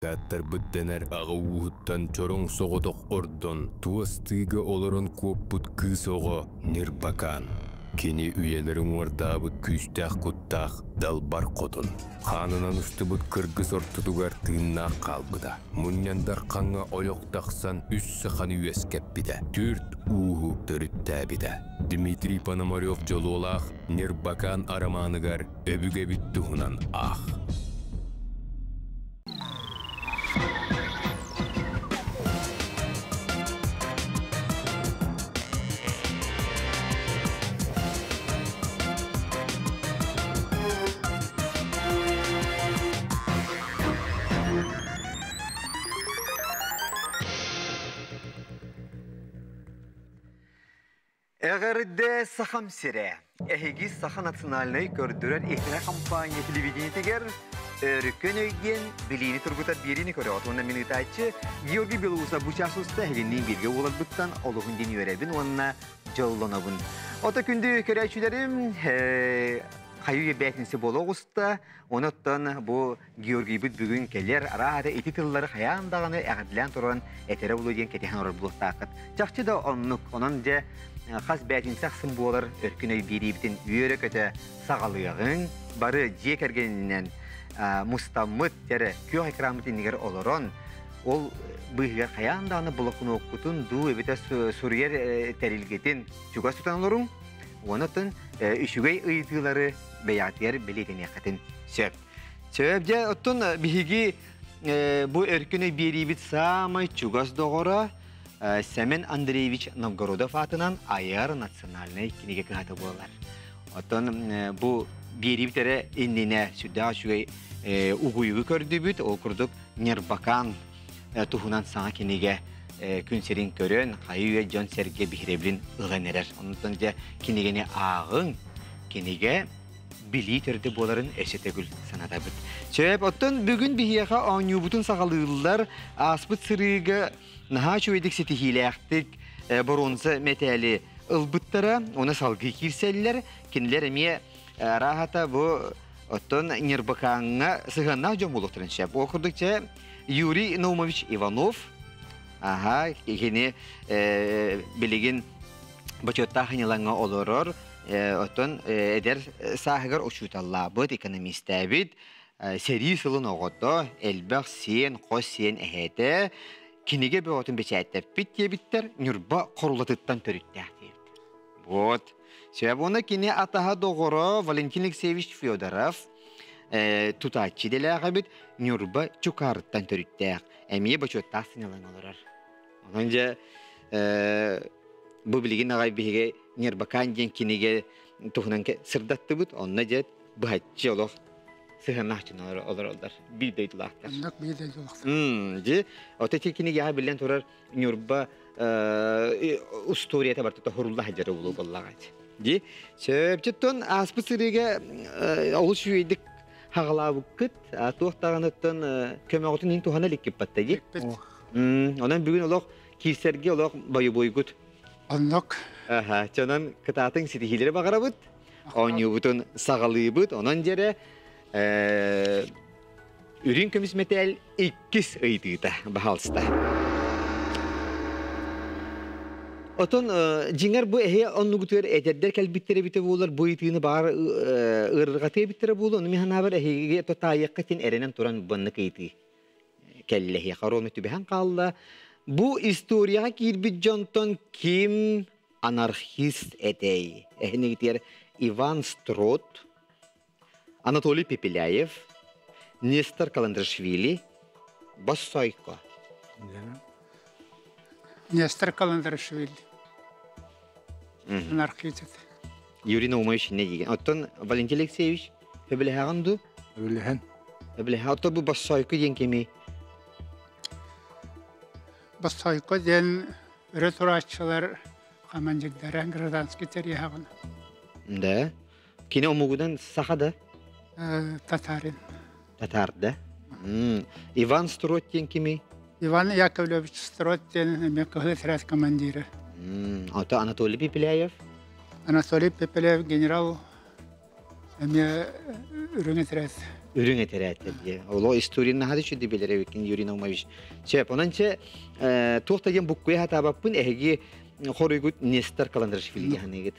Аттарбыт дэнэр аҕа ууһуттан чороҥ соҕотох ордон, туос тыыга олорон куоппут кыыс оҕо Ньырбакаан. Кини үйэлэри уҥуордаабыт күүстээх куттаах Далбар Хотун. Хаанынан устубут кыргыс ортотугар тыыннаах хаалбыта. Мунньан Дархаҥҥа ойох тахсан үс саханы үөскэппитэ, түөрт ууһу төрүттээбитэ. Дмитрий Пономарев дьолуолаах Ньырбакаан арамааныгар өбүгэбит туһунан аах. Эҕэрдэ Сахам сирэ! Эһиги Саха национальнай көрдөрөр иһитинэр компания телевидениетигэр Өрүккөн өй диэн билиини тургутар биэриини көрөҕүт уонна мин ыытааччы Георгий Белоусов бу чаас уста эһигинниин бииргэ буоларбыттан олуһун диэн үөрэбин уонна дьоллонобун. Ото күндү көрөөччүлэрим, хайыы бээтинсэ буола оҕуста, онуттан бу Георгийбыт бүгүн кэлэр, арааһата ити тыллары хайаан даҕаны эҕэрдэлээн туран этэрэ буолуо диэн кэтэһэн олорор буолуохтааххыт. Чахчы да оннук. Онон дьэ хас бээтинсэ ахсын буолар өркүн өй биэриибитин үөрэ-көтө саҕалыаҕыҥ. Бары дьиэ кэргэнинэн мустаммыт, эрэ күөх экраммыт иннигэр олорон, ол быыһыгар хайаан даҕаны блокноккутун дуу эбэтэр суруйар тэрилгитин чугас тутан олоруҥ. Онон үчүгэй ыйытыылары бэйэҕитигэр бэлиэтэниэххитин сөп. Сөп дьэ, оттон биһиги бу Өркөн өй биэриибит саамай чугас доҕоро Сэмэн Андреевич Новгородов аатынан Айар национальнай кинигэ кыһата буолар. Оттон бу биэриибит эрэ иннинэ сүрдээх үчүгэй угуйугу көрдүбүт. Ол курдук Ньырбакаан туһунан саҥа кинигэ күн сирин көрөн, хайы-үйэ дьон-сэргэ биһирэбилин ылан эрэр. Онтон дьэ кинигэни ааҕыҥ, кинигэ билии төрдө буоларын өссө төгүл санатабыт. Сөп, оттон бүгүн биһиэхэ оонньуубутун саҕалыыллар. Ааспыт сырыыга наһаа үчүгэйдик ситиһиилээхтик боруонса мэтээли ылбыттара, уонна салгыы киирсэллэр. Кинилэр эмиэ арааһата бу оттон Ньырбакааҥҥа сыһыаннаах дьон буолуохтарын сөп. Ол курдук чэ Юрий Наумович Иванов, аха, кини билигин бочуоттаах ньылаҥҥа олорор, Оттон эдэр сааһыгар учууталлаабыт, экономистээбит, сэрии сылын оҕото, элбэх сиэн, хос сиэн эһээтэ, кинигэ бөҕөтүн бэчээттэппит диэбиттэр, Ньурба Хорулатыттан төрүттээх диэбит. Вот. Сөп кини атаһа доҕоро Валентин Алексеевич Федоров тутааччы идэлээх эбит, Ньурба Чукаарыттан төрүттээх, эмиэ бочуоттаах сынньалаҥ олорор. Онон дьэ бу билигин аҕай биһиги Ньырбакаан диэн кинигэ туһунан сырдаттыбыт. Онно дьэ быһаччы олох сыһыаннаах дьон олороллор. Биир дойдулаахтар. Оннук биир дойдулаахтар. Дьи, ото ити кинигэҕэ биллэн турар Ньурба устуоруйата барыта хурулла сылдьар улуу буоллаҕа. Дьи, сөпчүттэн ааспыт сырыыга олус үчүгэйдик хаҕалаабыккыт, туох даҕаныттан көмөҕүтүн иһин туһана иликкиппатта дии. Онон бүгүн олох киирсэргэ олох бойобуойгут. Оннук. Аха, чонон кытаатыҥ ситиһиилэри баҕарабыт. Оонньуубутун саҕалыыбыт. Онон дьэрэ үрүҥ көмүс мэтээл иккис ыйытыыта баһаалыста. Отон дьиҥэр бу эһи оннугутугар эдэрдэр кэлбиттэр эбитэ буолар бу ыйытыыны баар ыарырҕатыа эбиттэрэ буолуо. Ону мин санаабар эһиги тотаайыахха тин эрэнэн туран бу ыйытыы кэллэһиэхэ оруону түбэһэн хаалла. Бу историяҕа киирбит дьонтон ким анархист этэй? Эһинигитигэр Иван Строт, Анатолий Пепеляев, Нестор Каландрашвили, Боссойко. Нестор Каландрашвили. Анархист этэ. Юрий Наумович не деген. Оттон Валентин Алексеевич сөбүлэһэҕин дуу? Сөбүлэһэн. Сөбүлэһэ. Оттон бу Боссойко диэн кимий? Боссойко диэн өрө турааччылар командирдара гражданский тэрийэҕин. Да. Кини омугунан саха да? Татарин. Татар да? Иван Строт диэн кимий? Иван Яковлевич Строт диэн эмиэ кыһыл отряд командира. Ото Анатолий Пепеляев? Анатолий Пепеляев генерал эмиэ үрүҥ отряд. Үрүҥ этэрээттэр диye. Оло историяны наһаа да үчүгэй билэр эбиккин Юрий Наумович. Сөп, онон чэ туох да диэн буккуйа сатаабаппын эһиги хоруйгут Нестор Каландрашвили ханыгыт.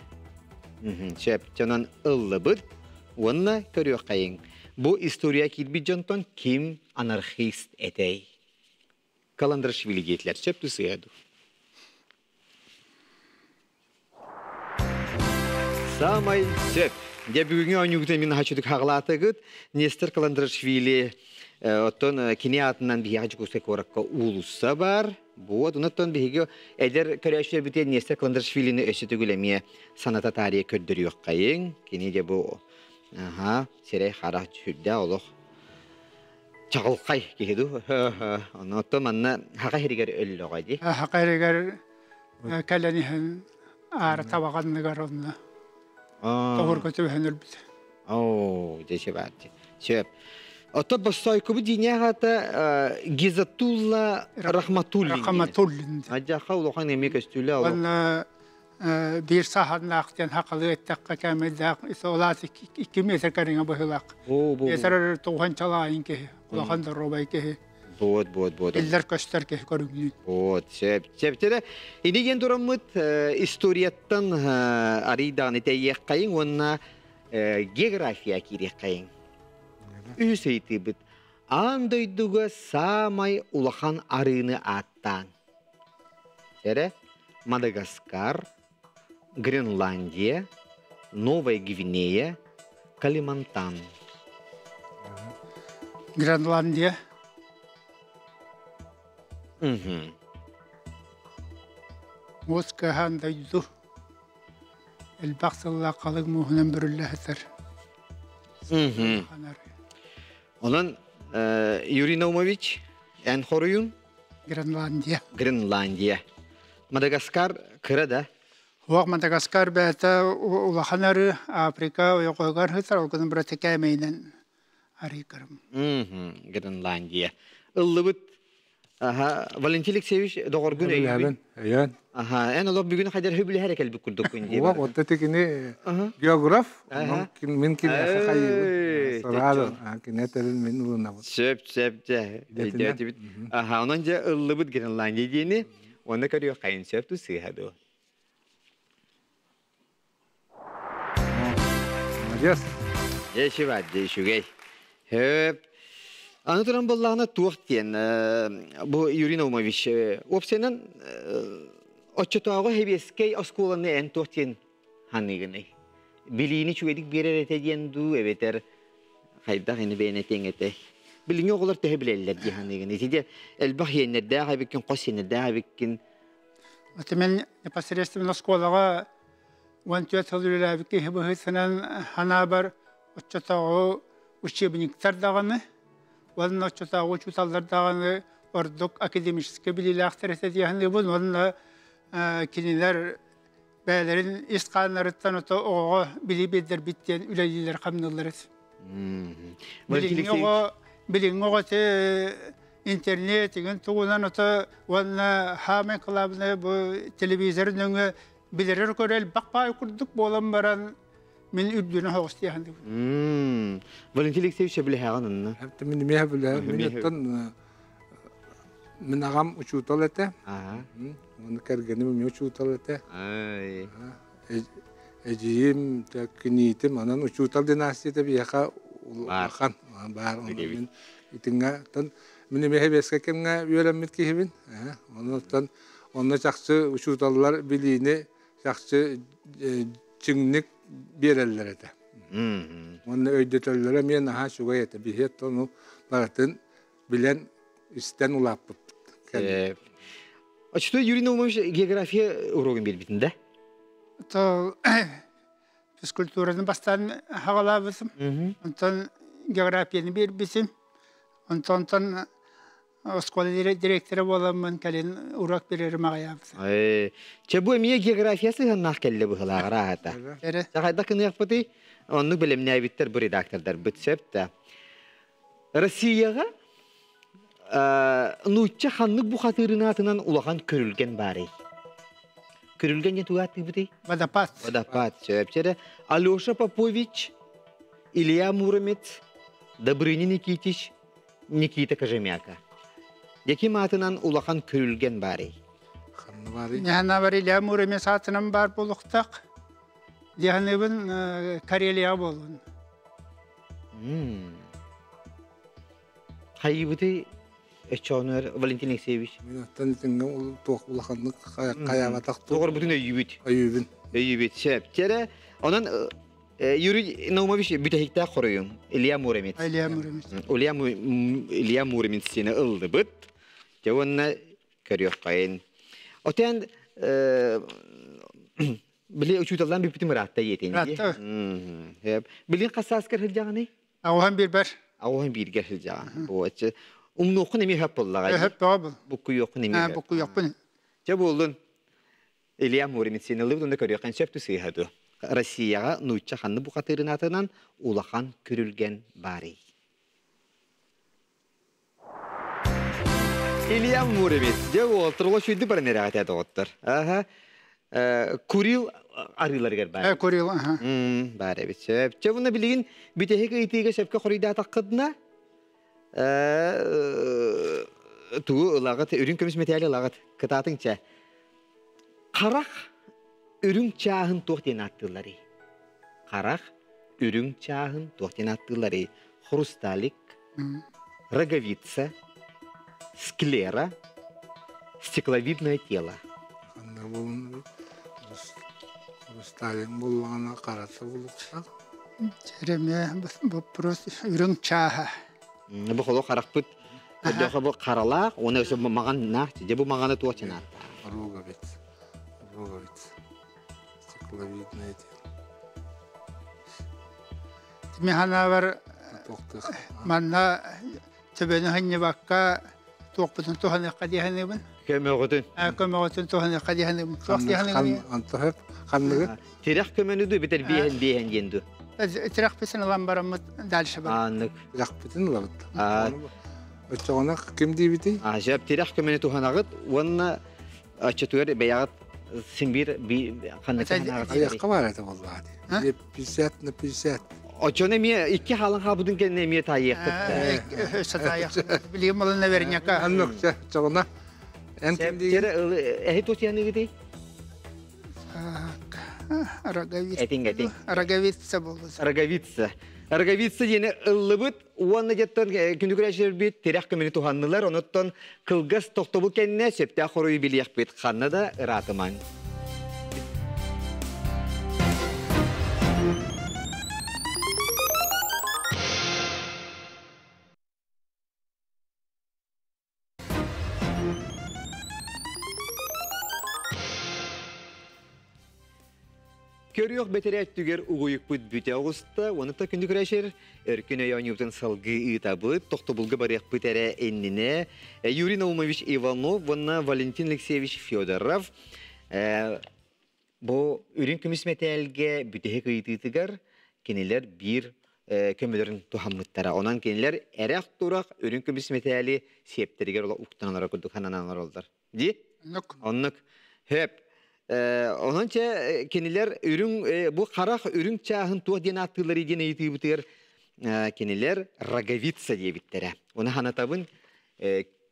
Сөп, онон ыллыбыт уонна көрүөххэйиҥ. Бу история киирбит дьонтон ким анархист этэй? Каландрашвили диэтилэр. Сөп сыһа дуу? Самай сөп. Дьэ бүгүҥҥү оонньуугутун мин хааччытык хаҕалаатыгыт. Нестор Каландрашвили оттон кини аатынан биһиэхэ Дьокуускай куоракка уулусса бар. Вот, онон биһиги эдэр көрөөччүлэрбитигэр Нестор Каландрашвилини өссө төгүл эмиэ саната таарыйа көрдөрүөххэйиҥ. Кини дьэ бу аха, сирэй-харах сүрдээх олох чаҕылхай киһи дуу. Онон манна хаха сиригэр өллөҕө дии. Хаха сиригэр кэлэн иһэн аара табаҕанныгар онно тоҕурга түбэһэн өлбүтэ. Оо, дьэ баар Сөп. Ото Боссойкубу диинээх ата Гизатулла Рахматуллин. Рахматуллин. Адьаха улахан эмиэ көстүүлэ олох. Онно биир саһарнаах диэн хахалыы эттэххэ кээмэйдээх олаат 2 метр кэриҥэ быһыылаах. Метр тоҕуһан чалаайын киһи, улахан доруобай киһи. Буот, буот, буот. Иллэр көстөр киһи көрүҥнүүн. Вот, сөп, сөп. Тере, ини диэн тураммыт историяттан арыйдаҕын итэйиэххэйиҥ уонна география киириэххэйиҥ. Үһүс ыйытыыбыт. Аан дойдуга саамай улахан арыыны ааттаан. Эрэ Мадагаскар, Гренландия, Новая Гвинея, Калимантан. Гренландия. Мгм. Муус кыаһаан дойду элбэх сыллаах халыҥ мууһунан бүрүллэ сытар. Мгм. Онон Юрий Наумович, эн хоруйуҥ? Гренландия. Гренландия. Мадагаскар кыра да? Уох Мадагаскар бэйэтэ улахан арыы Африка ойоҕоһугар сытар, ол гынан баран кээмэйинэн арыы кырым. Гренландия. Ыллыбыт. Аха, Валентин Алексеевич доҕоргун өйүүбүн. Өйөөн. Аха, эн олох бүгүн хайдар хүбүлэһэр кэлбит курдуккун дии. Уох, отто тикини географ, мин киниэхэ хайыыбын. Сараадыр, кине терин мин ылынабын. Сөп, сөп, дьэ. Өйдөөтүбүт. Аха, онон дьэ ыллыбыт Гренландия диэни, онно көрүөх хайын сөп ту сыыһа дуо? Молодец. Дьэ, бар, дьэ, үчүгэй. Хөп. Аны туран буоллаҕына туох диэн, бу Юрий Наумович, уопсайынан оччотооҕу сэбиэскэй оскуоланы эн туох диэн ханыыгыный? Билиини үчүгэйдик биэрэр этэ диэн дуу, эбэтэр хайдах ини бэйэн этиэҥ этэй? Билиҥҥи оҕолор төһө билэллэр дии саныыгын? Ити элбэх иэннэрдээх эбиккин, хос иэннэрдээх эбиккин. Это мен непосредственно оскуолаҕа 14 сыл үлэлээбит киһи быһыытынан ханаабар оччотооҕу учебниктар даҕаны уонна оччотооҕу учууталлар даҕаны ордук академическай билиилээхтэр этэ дии саныыбын уонна кинилэр бэйэлэрин ис хааннарыттан ото оҕоҕо билии биэрдэрбит диэн үлэлииллэр-хамныыллар этэ. Билиҥҥи оҕо билиҥҥи оҕо ити интернет игин тугунан ото уонна хаамай кылаабынай бу телевизор нөҥүө билэрэр көрө элбэх баай курдук буолан баран мин үрдүнэ соҕус диэхин Валентин Алексеевич сөбүлэһэҕин онно? Мин эмиэ сөбүлэһэбин. Мин оттон мин аҕам учуутал этэ. Уонна кэргэним эмиэ учуутал этэ. Эдьиийим, киниитим, онон учуутал династията биһиэхэ улахан баар. Мин итинҥэ мин эмиэ сэбиэскэй кэмҥэ үөрэммит киһибин. Онон онно чахчы учууталлар билиини чахчы чиҥник биэрэллэр этэ. Уонна өйдөтөллөрө эмиэ наһаа үчүгэй этэ. Биһиэт ону барытын билэн, истэн улааппыппыт. Очто Юрий Наумович география урогун биэрбитин да? То физкультураны бастаан хаҕалаабытым. Онтон географияны биэрбитим. Онтон оскуола директора буоламмын кэлин уруок биэрэрим аҕыйаабыта. Чэ бу эмиэ география сыһыаннаах кэллэ быһылааҕар аата. Хайдах гыныахпытый? Оннук бэлэмнээбиттэр бу редактордарбыт сөп да. Россияҕа нуучча ханнык бухатыырын аатынан улахан көрүлгэн баарый? Көрүлгэн диэн тугу ааттыыбытый? Водопад. Водопад, сөп. Алеша Попович, Илья Муромец, Добрыня Никитич, Никита Кожемяка. Яким атынан улахан көрүлген барый. Ханна барый? Нехана бар Илья Муромец атынан бар болуқтақ. Диханыбын Карелия болун. Хайыбыты Өчөнөр Валентин Алексеевич. Мен аттан итинген туох улаханнык каябатак Тоғыр бүтүн өйүбүт. Өйүбүн. Өйүбүт. Шеп. Тере онон Юрий Наумович бүтәһиктә хоруйун. Илья Муромец. Илья Муромец. Илья Илья Муромец сени ылдыбыт. Те онна көрүөх кайын. Отен били учуталдан бүпүтүм ыраатта иетин. Ыраатта. Билин қасаскар хылжағаны? Аухан бир бар. Аухан биргер хылжаған. Бу Умнуқын эми хөп боллаға. Хөп бол. Букку yoқын эми. Букку yoқпын. Те болдун. Илья Муромец сени ылдыбыт, онда көрүөх сөптү сыйхаду. Россияға нуучча ханны бухатырын атынан улахан көрүлген барый. Илья Муромец. Же олтырла шүйді бар нерәгә тәді оттыр. Аха. Курил арылар бар. Курил, аха. Бар бит. Сөп. Че буны билигин бүтәһе ыйтыга сөпкә хорыйда таққыдна. Тугу ылагыт үрүн көмүс металли ылагыт кытаатыңча. Карах үрүң чааһын туох диэн аттыылары. Карах үрүң чааһын туох диэн аттыылары. Хрусталик, роговица, склера, стекловидное тело. Ханна болун Хрусталик боллағана қараса болуқсақ. Череме вопрос үрүң чааһа. Бу холо каракпыт. Өдөхө бу каралаах, оны өсө маган нах, же бу маганы туох диэн атта. Роговица. Роговица. Стекловидное тело. Механа бар Тоқтық. манна төбөнү ханныбакка туохпутун туханыакка диэханыбын. Көмөгөтүн. Көмөгөтүн туханыакка диэханыбын. Туох диэханыбын. Антохеп ханныгы. Тирэх көмөнү битер биэһен биэһен диэнду. Тирэх алан бараммыт дальше бар. Аннык. Тирэх лабыт. Очоғына ким дейбити? А, жап тирэх көмөнү туханагыт, уонна ачытуэр бэягыт симбир би ханнык ханагыт. Аяққа бар это боллады. 50 на 50. Очоны ме икки халын хабудун кенне ме тайыктык. Сатаяк. Билигим олун наверняка. Аннык чоғына. Эн ким дейбити? Эхи тотяны гити? Роговица. Этин этин. Роговица болду. Роговица. Роговица диэни ыллыбыт, уонна жеттон күнүкүрәшер бит тирэх көмөнү туханнылар, оноттон кылгас тохтобул кенне септә хоруй билиях бит ханна да ыраатыман. Көрүөх бетерээт түгер угуйукпут бүтэ оҕуста, оны та күндү күрәшер, өркүн өйөнүбүтүн салгы ыытабыт, тохтобулга барыахпыт эрэ эннине. Юрий Наумович Иванов, уонна Валентин Алексеевич Федоров. Бу үрүн көмүс метээлге бүтэһик ыйытыытыгар кинилер биир көмөлөрүн тухаммыттара. Онон кинилер эрэх турах үрүн көмүс метээли сиэптеригер ола уктаналара курдук хананалар олдар. Ди? Оннук. Оннук. Хөп. Онон че кинилер үрүн бу харах үрүн чааһын туох диэн аттыылары диэн ыйытыыбытыгар кинилер роговица диэбиттерэ. Оны ханатабын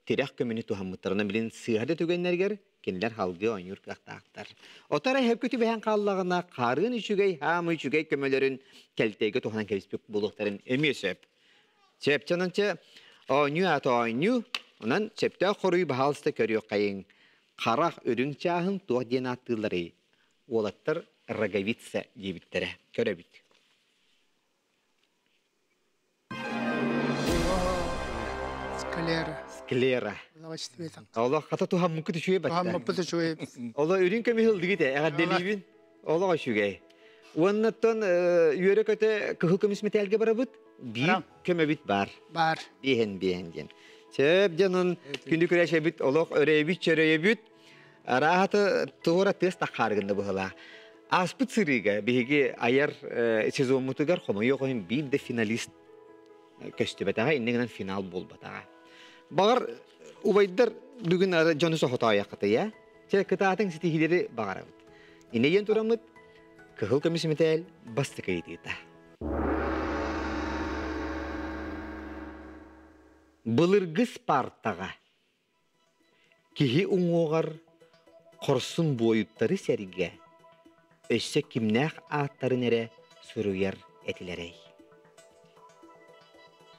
тирэх көмөнү тухаммыттарына билин сыыһада түгэннэргэр кинилер халгы ойнуур кыахтаахтар. Отара хэпкүтү бэһэн хааллаҕына хаарыын үчүгэй, хаамы үчүгэй көмөлөрүн кэлтэйгэ туханан кэбиспит булуохтарын эмиэ сөп. Сөп чанан оонньуу аата оонньуу, онон сөптөөх хоруй баһаалыста көрүөх Харах үрүҥ чааһын туох диэн аттыылары уолаттар роговица диэбиттерэ. Көрөбүт. Склера. Склера. Олох хата тухаммыкы түшүө батта. Тухаммыкы түшүө. Оло үрүҥ көмү хылдыгыт эҕэрдэлиибин. Олох үчүгэй. Уоннаттан үөрэ көтө кыһыл көмүс металге барабыт. Биир көмөбүт бар. Бар. Биэһэн биэһэн диэн. Сөп дьонун күндү күрәшәбит олох өрөйбүт чөрөйбүт. Араата туора тыас таххааргында быһыла. Аспыт сырыга биһиги аяр сезонмутугар хомойо хойун биир де финалист көстүбэтаҕа иннигинэн финал буолбатаҕа. Бағар убайдар бүгүн дьону сохотоойаққытыя. Че кытаатын ситиһилери бағарабыт. Иннеген турамыт кыһыл көмүс метээл бастыкыйытыыта. Былыргы Спартаҕа киһи уҥуоҕар хорсун буойуттары сэргэ өссө кимнээх ааттарын эрэ суруйар этилэрэй?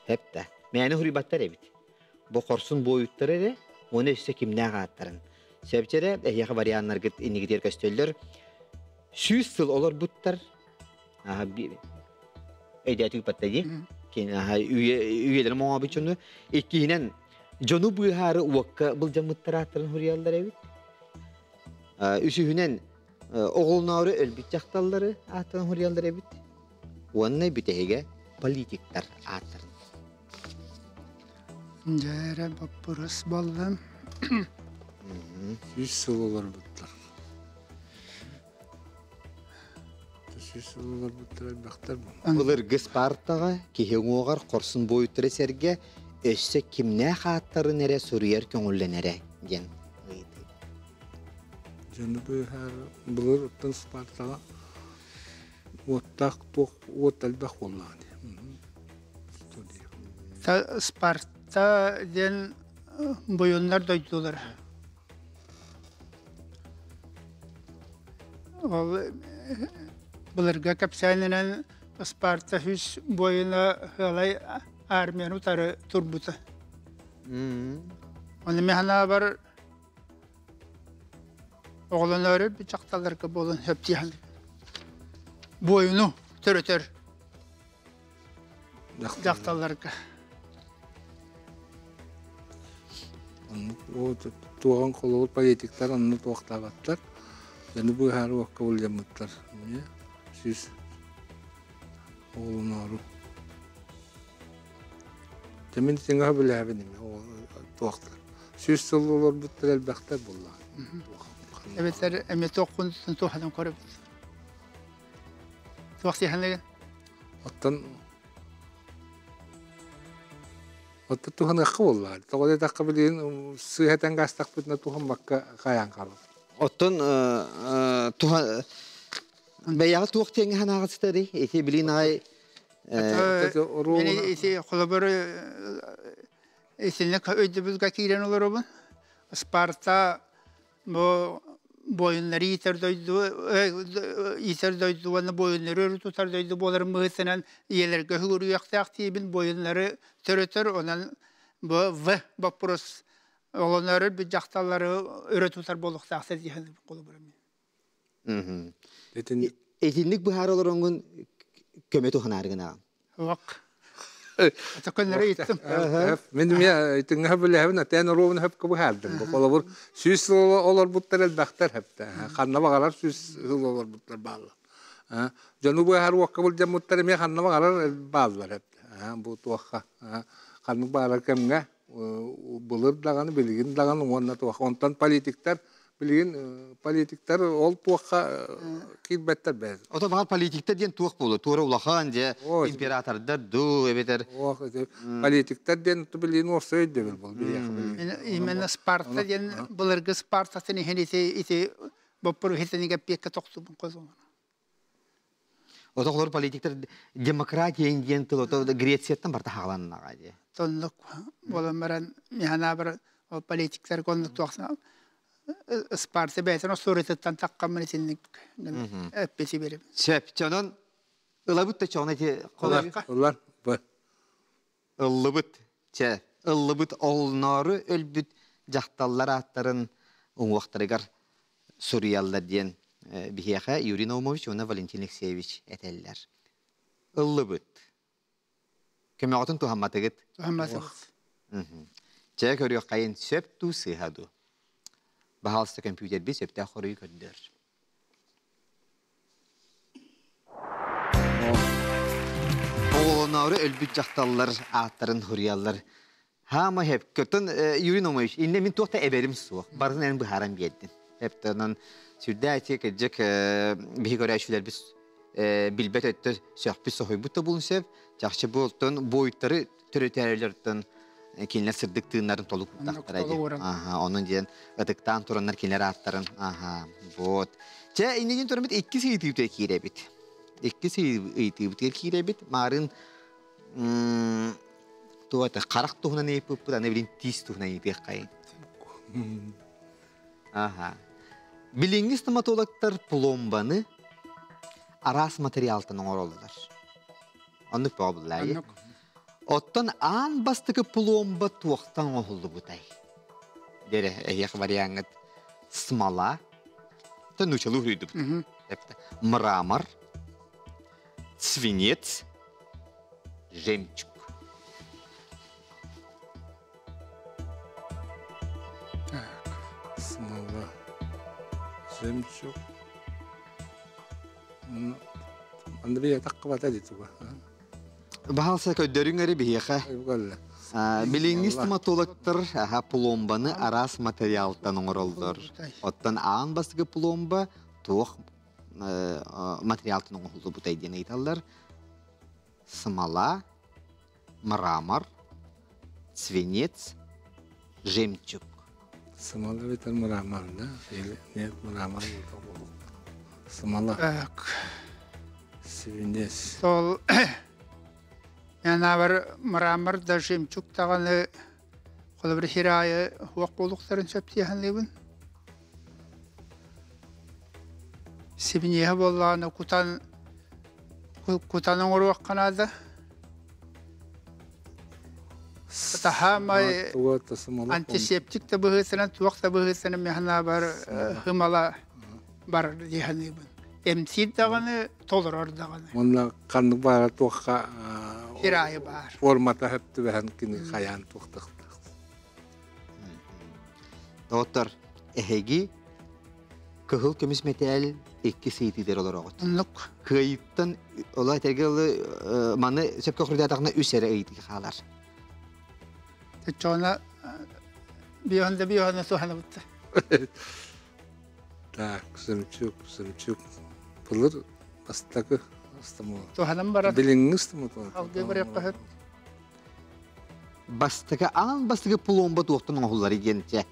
Сөп да, мээнэ суруйбаттар эбит. Бу хорсун буойуттары эрэ уонна өссө кимнээх ааттарын. Сөпчэрэ эһиэхэ варианнаргыт иннигитигэр көстөллөр. 100 сыл олорбуттар. Өйдөөтүк батта дии. Үйэлэрин моҥообут дьону. Иккиһинэн, дьону быыһаары уокка былдьаммыттар ааттарын суруйаллар эбит. Үсүһүнэн, оҕолноору өлбүт дьахталлары ааттарын суруйаллар эбит. Уонна бүтэһигэ политиктар ааттарын. Дьэ эрэ боппурус буоллум. 100 сыл олорбуттар. 100 сыл олорбуттар элбэхтэр бу. Былыргы Спартаҕа киһи уҥуоҕар хорсун буойуттары сэргэ өссө кимнээх ааттарын эрэ суруйар көҥүллэнэрэ диэн ыйытыы. Дьону быыһаар былыр оттон Спартаҕа уоттаах туох уот элбэх буоллаҕа дии. Спарта диэн буйуннар дойдулара. Ол былыргы кэпсээнинэн Спарта үс буойуна сыалай армияны утары турбута. Оны мен санаабар оҕолонору дьахталларга буолан сөптиһэн буойуну төрөтөр дьахталларга. Туоҕан холобур политиктар онну туохтаабаттар. Дьону быыһаары уокка былдьаммыттар. 100 оҕолоноору. Мин сиҥаһа билээбин туохтар. 100 сыл олорбуттар элбэхтэр буоллаҕа. Эбэтэр эмиэ туоххун туоханан көрөбүт. Туох сиһанныгын? Оттон Оттон туһаныахха буоллаҕа. Тоҕо диэтэххэ билигин сыыһа этэн гаастахпытына туһаммакка хайаан хаалабыт. Оттон туһа бэйэҕэ туох диэҥҥэ санааҕыт сытарый? Ити билигин аҕай Ити холобур итинник өйдөбүлгэ киирэн олоробун. Спарта бу буойуннары иитэр дойду иитэр дойду уонна буойуннары өрө тутар дойду буоларын быһыытынан ийэлэргэ үһүгүрүйүөхтээх диибин буойуннары төрөтөр онон бу в боппуруос олонору бу дьахталлары өрө тутар буолуохтаахтар диэн холобура мин. Итинник быһаара олороҥҥун көмө туһанаарыгын Ок. Атаконнары ыйыттым. Мин эмиэ итиҥҥэ билэһэбин атен оруобун хөпкө быһаардым. Холобур 100 сыл олорбуттар элбэхтэр хэптэ. Ханна баҕарар 100 сыл олорбуттар бааллар. Дьону быһаар уокка былдьаммыттар эмиэ ханна баҕарар бааллар хэптэ. Бу туохха ханнык баҕарар кэмҥэ былыр даҕаны билигин даҕаны уонна туох онтон политиктар Билигин политиктар ол туохха киирбэттэр бэйэ. Ото баҕар политиктар диэн туох буолуо? Туора улахан дьэ императордар дуу эбэтэр политиктар диэн билигин уопсай өйдөбүл бол биһиэхэ билигин. Именно Спарта диэн былыргы Спартатын иһин ити ити боппуруһитинигэ пиэккэ тохтубун козуҥ. Ото олор политиктар демократия диэн тыл ото Грецияттан барта хааланнаҕа дии. Тоннук буолан баран миханаабар ол политиктар коннук туохсана Спарта бэйэтин остуоруйатыттан таххаммын итинник эппити берем. Сөп, чонон ылабыт да чоҕун эти Ылар, б. Ыллыбыт, чэ, ыллыбыт олноору өлбүт дьахталлар ааттарын уҥуохтарыгар суруйаллар диэн биһиэхэ Юрий Наумович уонна Валентин Алексеевич этэллэр. Ыллыбыт. Көмөҕүтүн туһамматыгыт? Туһамматыбыт. Чэ, көрүөххэйин сөп дуу, сыыһа дуу? Баһаалыста көмпүүтэрбит сөптөөх хоруйу көрдөр. Оҕолоноору өлбүт дьахталлар ааттарын суруйаллар. Хаама хэп. Көтөн Юрий Наумович, инне мин туох да эбэрим суох. Барытын эн быһааран биэрдин. Хэп онон сүрдээх ити кырдьык биһи көрөөччүлэрбит билбэт өттө сөхпүт соһуйбут да буолун сөп. Чахчы буолтон буойуттары төрөтөөрөлөртөн кинилэр сырдык тыыннарын толук уктахтара дии. Аха, онон диэн ытыктаан тураннар кинилэр ааттарын. Аха, вот. Чэ, иннигин тураммыт иккис ыйытыыбытыгар киирэбит. Иккис ыйытыыбытыгар киирэбит. Маарын Туата харах туһунан ыйыппыппыт, аны билин тиис туһунан ыйытыаххайын. Аха. Билиҥҥи стоматологтар пломбаны араас материалтан оҥороллор. Оннук бөҕө буллаайы. Оттон аан бастакы пломба туохтан оҥоһуллубутай? Дэрэ, эһиэх вариаҥҥыт смола, нучалыы уруйдубут. Мрамор, свинец, жемчуг. Так, смола, жемчуг. Андрей таққыбата дии туга. Баһалса көрдөрүҥ эрэ биһиэхэ. Билиҥҥи стоматологтар пломбаны араас материалтан оҥороллор. Оттон аан бастакы пломба туох материалтан оҥоһуллубутай диэн ыйыталлар. Смола, мрамор, свинец, жемчуг. Смола битер мрамор, да? Или нет, мрамор Смола. Так. Свинец. Сол Янабар мрамор да жемчуг даҕаны холобур сир аайы суох буолуохтарын сөп дии саныыбын. Сибиниэһэ буоллаҕына кутан кутан оҥоруохха наада. Таһаамай антисептик да быһыытынан туох да быһыытынан мин санаабар хымала барар дии саныыбын. Эмтиир даҕаны, толорор даҕаны. Уонна ханнык баара туохха Сир аайы баар. формата хөп түбэһэн кини хайаан туохтахтаах. Доҕоттор, эһиги кыһыл көмүс мэтээл икки сыйтыытыгар олороҕут. Оннук. Кыайыттан ола этэргэ дылы маны сөпкө хоруйдаатахына үс эрэ ыйытыы хаалар. Чоона биоһун да биоһуна туһанабытта. Так, жемчуг, жемчуг. Былыр бастакы стоматолог. Туһанан барар. Билиҥҥи стоматолог. Алгыы барыахха сөп. Бастакы аан бастакы пломба туохтан оҥоһуллар диэн чэ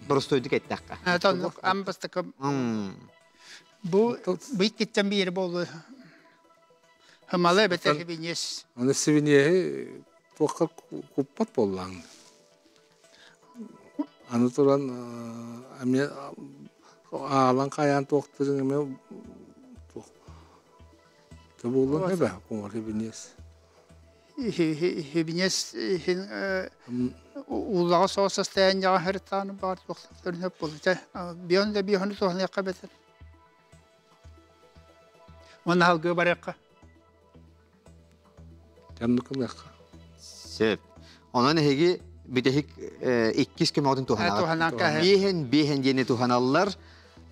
боростуойдук эттэххэ. Тоннук аан бастакы бу быйкиттен биир буолу. Хымалы эбэтэр сибиньиэс. Аны сибиньиэһи туохха куппат буоллаҥ. Аны туран эмиэ аалан хайаан туохтарын эмиэ туох буолуон эбэ куҥар сибиньиэс. Сибиньиэс ууллаҕа соҕус состояниеҕа сырыттаҕына баҕар туохтарын сөп буолуо. Бион да биону туһаныахха эбэтэр. Уонна алгыы барыахха. Дьанны кылыахха. Сөп. Онон эһиги бүтэһик иккис көмөҕүтүн туһанаҕыт. Биэһэн биэһэн диэни туһаналлар.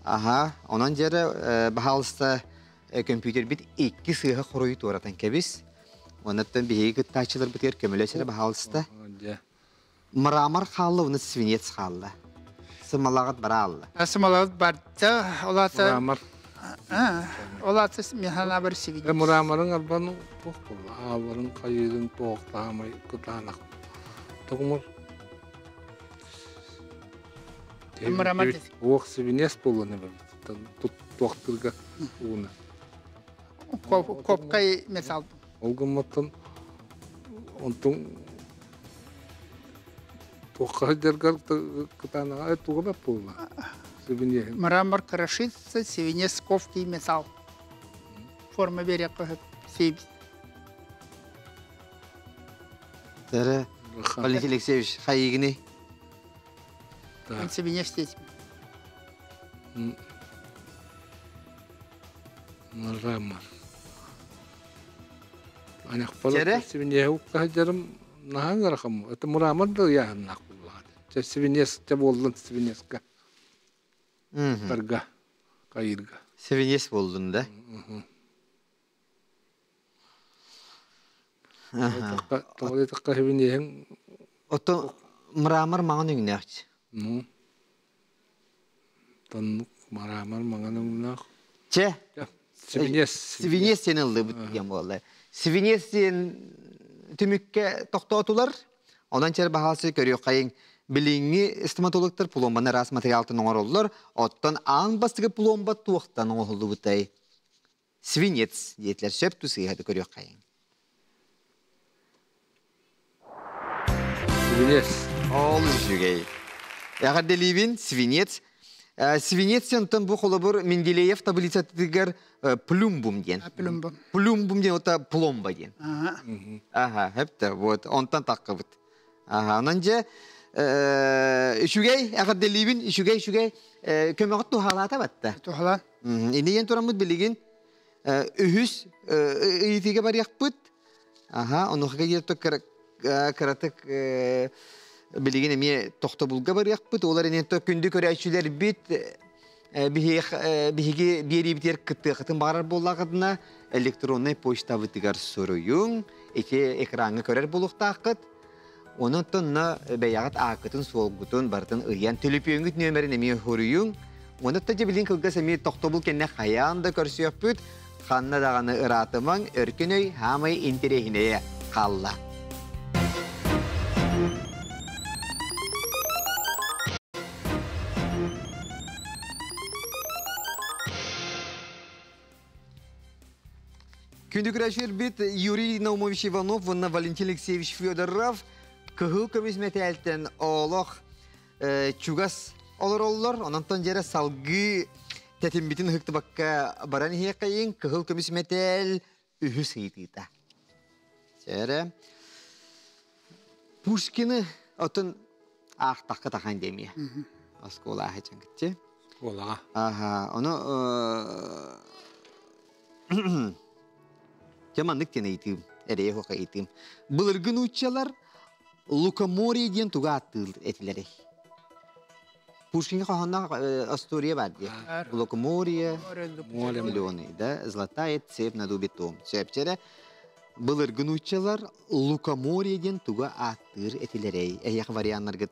Аха, онон дьэрэ баһаалыста компьютербит икки сыыһа хоруйу туоратан кэбис. Оннуттан биһиги кыттааччыларбытыгар көмөлөс эрэ баһаалыста. Мрамор хаалла, уну свинец хаалла. Сымалаҕыт бара алла. Сымалаҕыт барда, олата Мрамор. Олата механа бар свинец. Мраморын арбан туох буолла? Ааларын хайыырын туох таамай кытаанах. Тоҕумur Мрамор Уох свинец буолла не туохтырга ууна. Копкай металл. Ол гымматтан онтун туохха сылдьаргар кытаанаҕа туга бэп буолла. Свинец. Мрамор крошится, свинец ковкий металл. Форма берекка сейбит. Тәрі Валентин Алексеевич хайыгыны? Свинец здесь. Мрамор. Анахпала свинец укка сылдьарым наһаа ыарахам. Это мрамор да яһыннах буллаҕа. Чэ свинец те буоллун свинецка. Тарга. Кайырга. Свинец болдун да? Тоҕо такка свинеһин Ото мрамор маҥан өҥнөөх. Ну. Тоннук мрамор маҥан өҥнөөх. Че? Свинец. Свинец сен ыллыбыт диэн буолла. Свинец диэн түмүккэ тохтоотулар. Онон чэр баһаасы көрүөххэйиҥ. Билиҥҥи стоматологтар пломбаны араас материалтан оҥороллор. Оттон аан бастакы пломба туохтан оҥоһуллубутай? Свинец диэтилэр. Сөп тусыыһады көрүөххэйиҥ. Свинец. Ол үчүгэй. Эҕэрдэлиибин, свинец. Свинец онтон бу холобур Менделеев таблицатыгар плюмбум диэн. Плюмбум. Плюмбум диэн ота пломба диэн. Аха, хепте, вот, онтон таққыбыт. Аха, онон дьэ үчүгэй, эҕэрдэлиибин, үчүгэй, үчүгэй. Көмөҕүт туһалаата батта. Туһалаан. Инийэн тураммыт билигин үһүс ыйытыыга барыахпыт. Аха, онуоха диэри кыратык билигин эмиэ тохтобулга барыахпыт. Олар инен күндү көрөөччүлэрбит биһиги биэриибитигэр кыттыахытын баҕарар буоллаҕытына электроннай почтабытыгар суруйуҥ, ити экраҥҥа көрөр буолуохтааххыт. Онон тонна бэйэҕит ааккытын-суолгутун барытын ыйан, төлөпүөҥҥүт нүөмэрин эмиэ суруйуҥ. Онон та билин кылгас эмиэ тохтобул кэннэ хайаан да көрсүөхпүт, ханна даҕаны ыраатымаҥ, өркөн өй хаамай интэриэһинэйэ хаалла. Күндү күрәшербит Юрий Наумович Иванов уонна Валентин Алексеевич Федоров кыһыл көмүс мэтээлтэн олох чугас олороллор. Ононтон дьэрэ салгыы тэтиммитин ыһыктыбакка баран иһиэххэйиҥ. Кыһыл көмүс мэтээл үһүс ыйытыыта. Сэрэ. Пушкины отун аахтахха тахан демия. Оскуола аһачан кытчы. Оскуолаҕа. Аха, ону Дьэ маннык диэн ыйытыым, эрэйэ суох ыйытыым. Былыргы нууччалар лукоморье диэн тугу ааттыыр этилэрий? Пушкиҥҥа хоһоонноох история баар дии. Лукоморье, миллионы, да, золотая цепь на дубе том. Сөпчэрэ былыргы нууччалар лукоморье диэн тугу ааттыыр этилэрий? Эһиэхэ варианнаргыт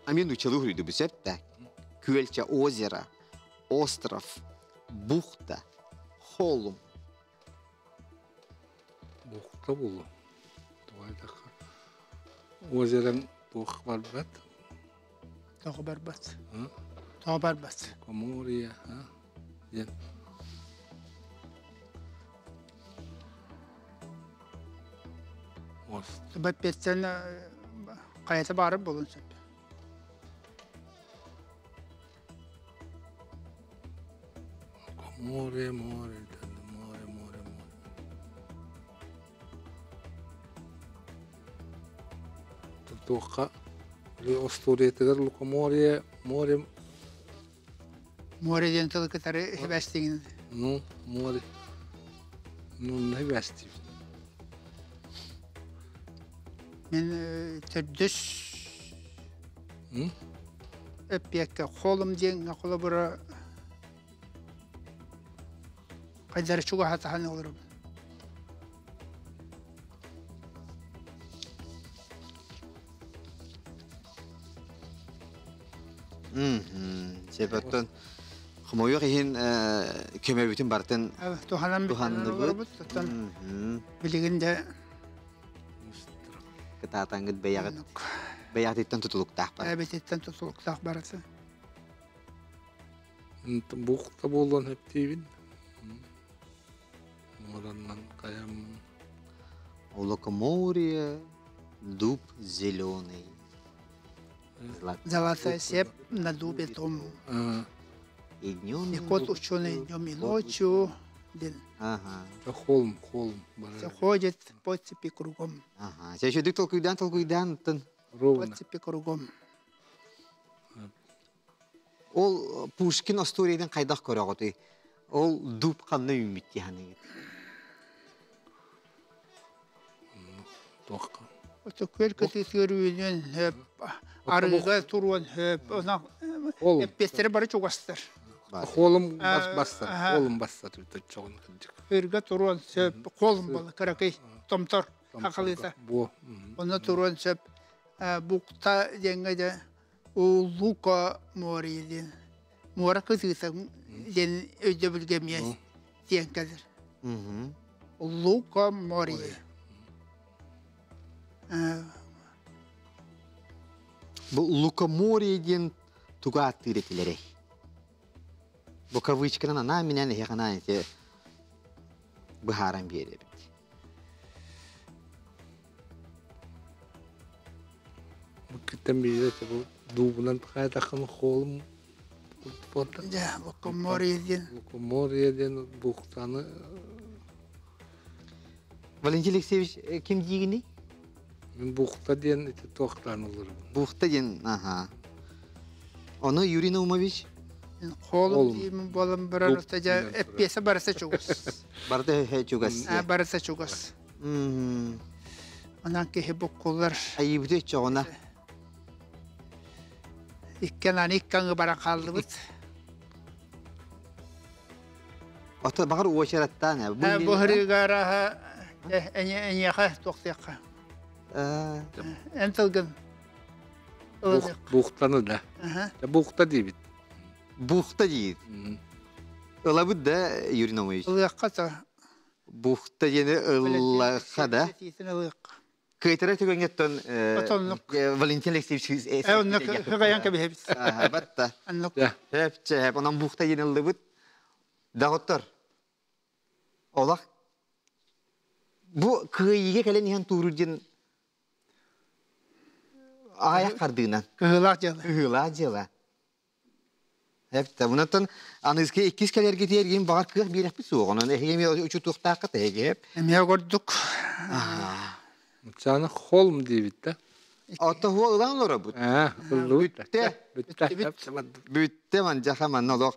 Амин нууччалыы суруйдубут сөп да? Күөлчэ озеро, остров, бухта, холум. Бухта булу. Тугайдакка. Озером туох барбат. Тоҕо барбат. Тоҕо барбат. Комория, диэн. Бэппиэттэн хайата баары болун сөп. Море, море, море, море, море. Туохха остуоруйатыгар лукоморье, море... Море диэн тылы кытары хибэстигин. Ну, море. Ну, хибэстибин. Мен төрдүс эппиэккэ холум диэҥҥэ холобура хайдары чугаһатаһан олоробун. Себеттен хомойуох иһин көмөбүтүн бартын туһанан туһанныбыт. Билигин де кытаатаҥҥыт бэйэҕит бэйэҕититтэн тутулуктаах бар. Бэйэбититтэн тутулуктаах барыта. Бухта буолуон хэптиибин. Мораннан каям. Лукоморье, дуб зеленый. Золотая сеп на дубе том. И днем и кот ученый днем и ночью. Ага. Холм, холм. Ходит по цепи кругом. Ага. Еще толкуйдан, толкуйдан. По цепи кругом. Ол Пушкин остуоруйдан хайдах көрөҕүтүй? Ол дуб ханна үүммүт дии Туохха? Ото күөл кытыытыгар үүнүөн хөп, арыыга туруон хөп, онон эппиэттэри бары чугастар. Холум басса, холум басса түтөччөҕүн кырдьык. Ырга туруон сөп, холум була кыракый томтор хахалыта. Бу. Онно туруон сөп, букта диэҥҥэ де Лука море диэн. Муора кытыыта диэн өйдөбүлгэ эмиэ диэн кэлэр. Лука море. Бу Лукоморье диэн тугу ааттыыр этилэрэй? Бу кавычканан анаан минээн эһиэхэ анаан ити быһааран биэрэбит. Иккиттэн биирэ бу дуубунан хайдахын холум болта. Дьэ, Лукоморье диэн. Лукоморье диэн бухтаны Валентин Алексеевич ким диигиний? Мин бухта диэн ити туохтаан олорбун. Бухта диэн, аха. Ону Юрий Наумович? Холум диимин буолан баран дьэ эппиэсэ барыта чугас. Барыта чугас. Барыта чугас. Онон киһи буккуллар. Айыбыты өччөҕүнэ. Иккен аны иккаҥы баран хааллыбыт. Ото баҕар уочараттаан бу бу хырыыга араха эниэхэ туохтуохха. Эн тылгын Бухтаны да. Бухта диибит. Бухта диир. Ылабыт да, Юрий Наумович? Ылыахха та. Бухта диэни ыллахха да. Кыйтара түгэҥҥеттон Валентин Алексеевич Хыгайан кэбиһэбит. Батта. Хөп, чэп, онон бухта диэн ыллыбыт. Доҕоттор, олох бу кыайыыга кэлэн иһэн тууру диэн аҕайах хардыынан. Кыһыылаах дьыала. Кыһыылаах дьыала. Эптэ, bunаттан аныгыскы иккис кэлэргитигэр ким баҕар кыах биэрэхпит суох. Онон эһиги эмиэ учутуохтааххыт эһиги. Эмиэ гордук. Саны холм диэбит да. Отто хуол ылан олоробут. Бүттэ. Бүттэ. Бүттэ манжаха манна олох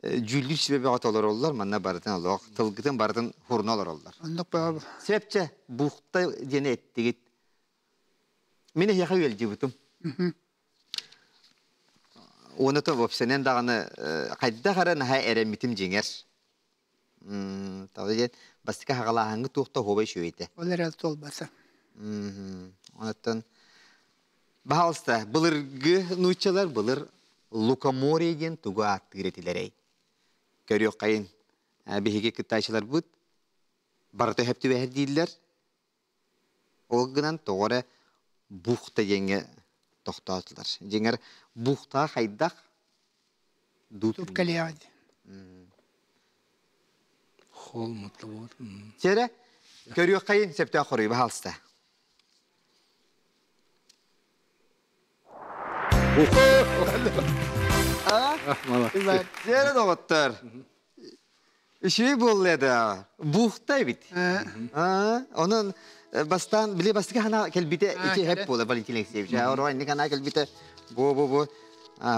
дьүүллүүр сүбэ бөҕө толороллор, манна барытын олох тылгытын барытын хуруна олороллор. Оннук бөҕө. Сепче бухта диэни эттигит. Мин эһиэхэ үөлдьүбүтүм. Уонна то вовсенен даҕаны хайдах эрэ наһаа эрэммитим дьиҥэр. Тоҕо диэн бастакы хаҕалааһыҥҥы туох да оһуобай үчүгэйдэ. Ол эрэл туолбата. Онтон баһаалыста былыргы нууччалар былыр лукоморье диэн тугу ааттыыр этилэрэй? Көрүөххэйин. Биһиги кыттааччыларбыт барыта сөп түбэһэр дииллэр. Ол гынан тоҕо эрэ бухта диэҥҥэ тохтоотулар. Дьиҥэр бухта хайдах Дууп кэлиэҕэ. Холл мотлобот. Сэрэ, көрүөххэйин сөптөөх хоруй баһаалыста. Сэрэ доҕоттор. Үчүгэй буолла да. Бухта эбит. Онон бастаан били бастакы хана кэлбитэ ити хэп буола Валентин Алексеевич. Ороо инник хана кэлбитэ бу бу бу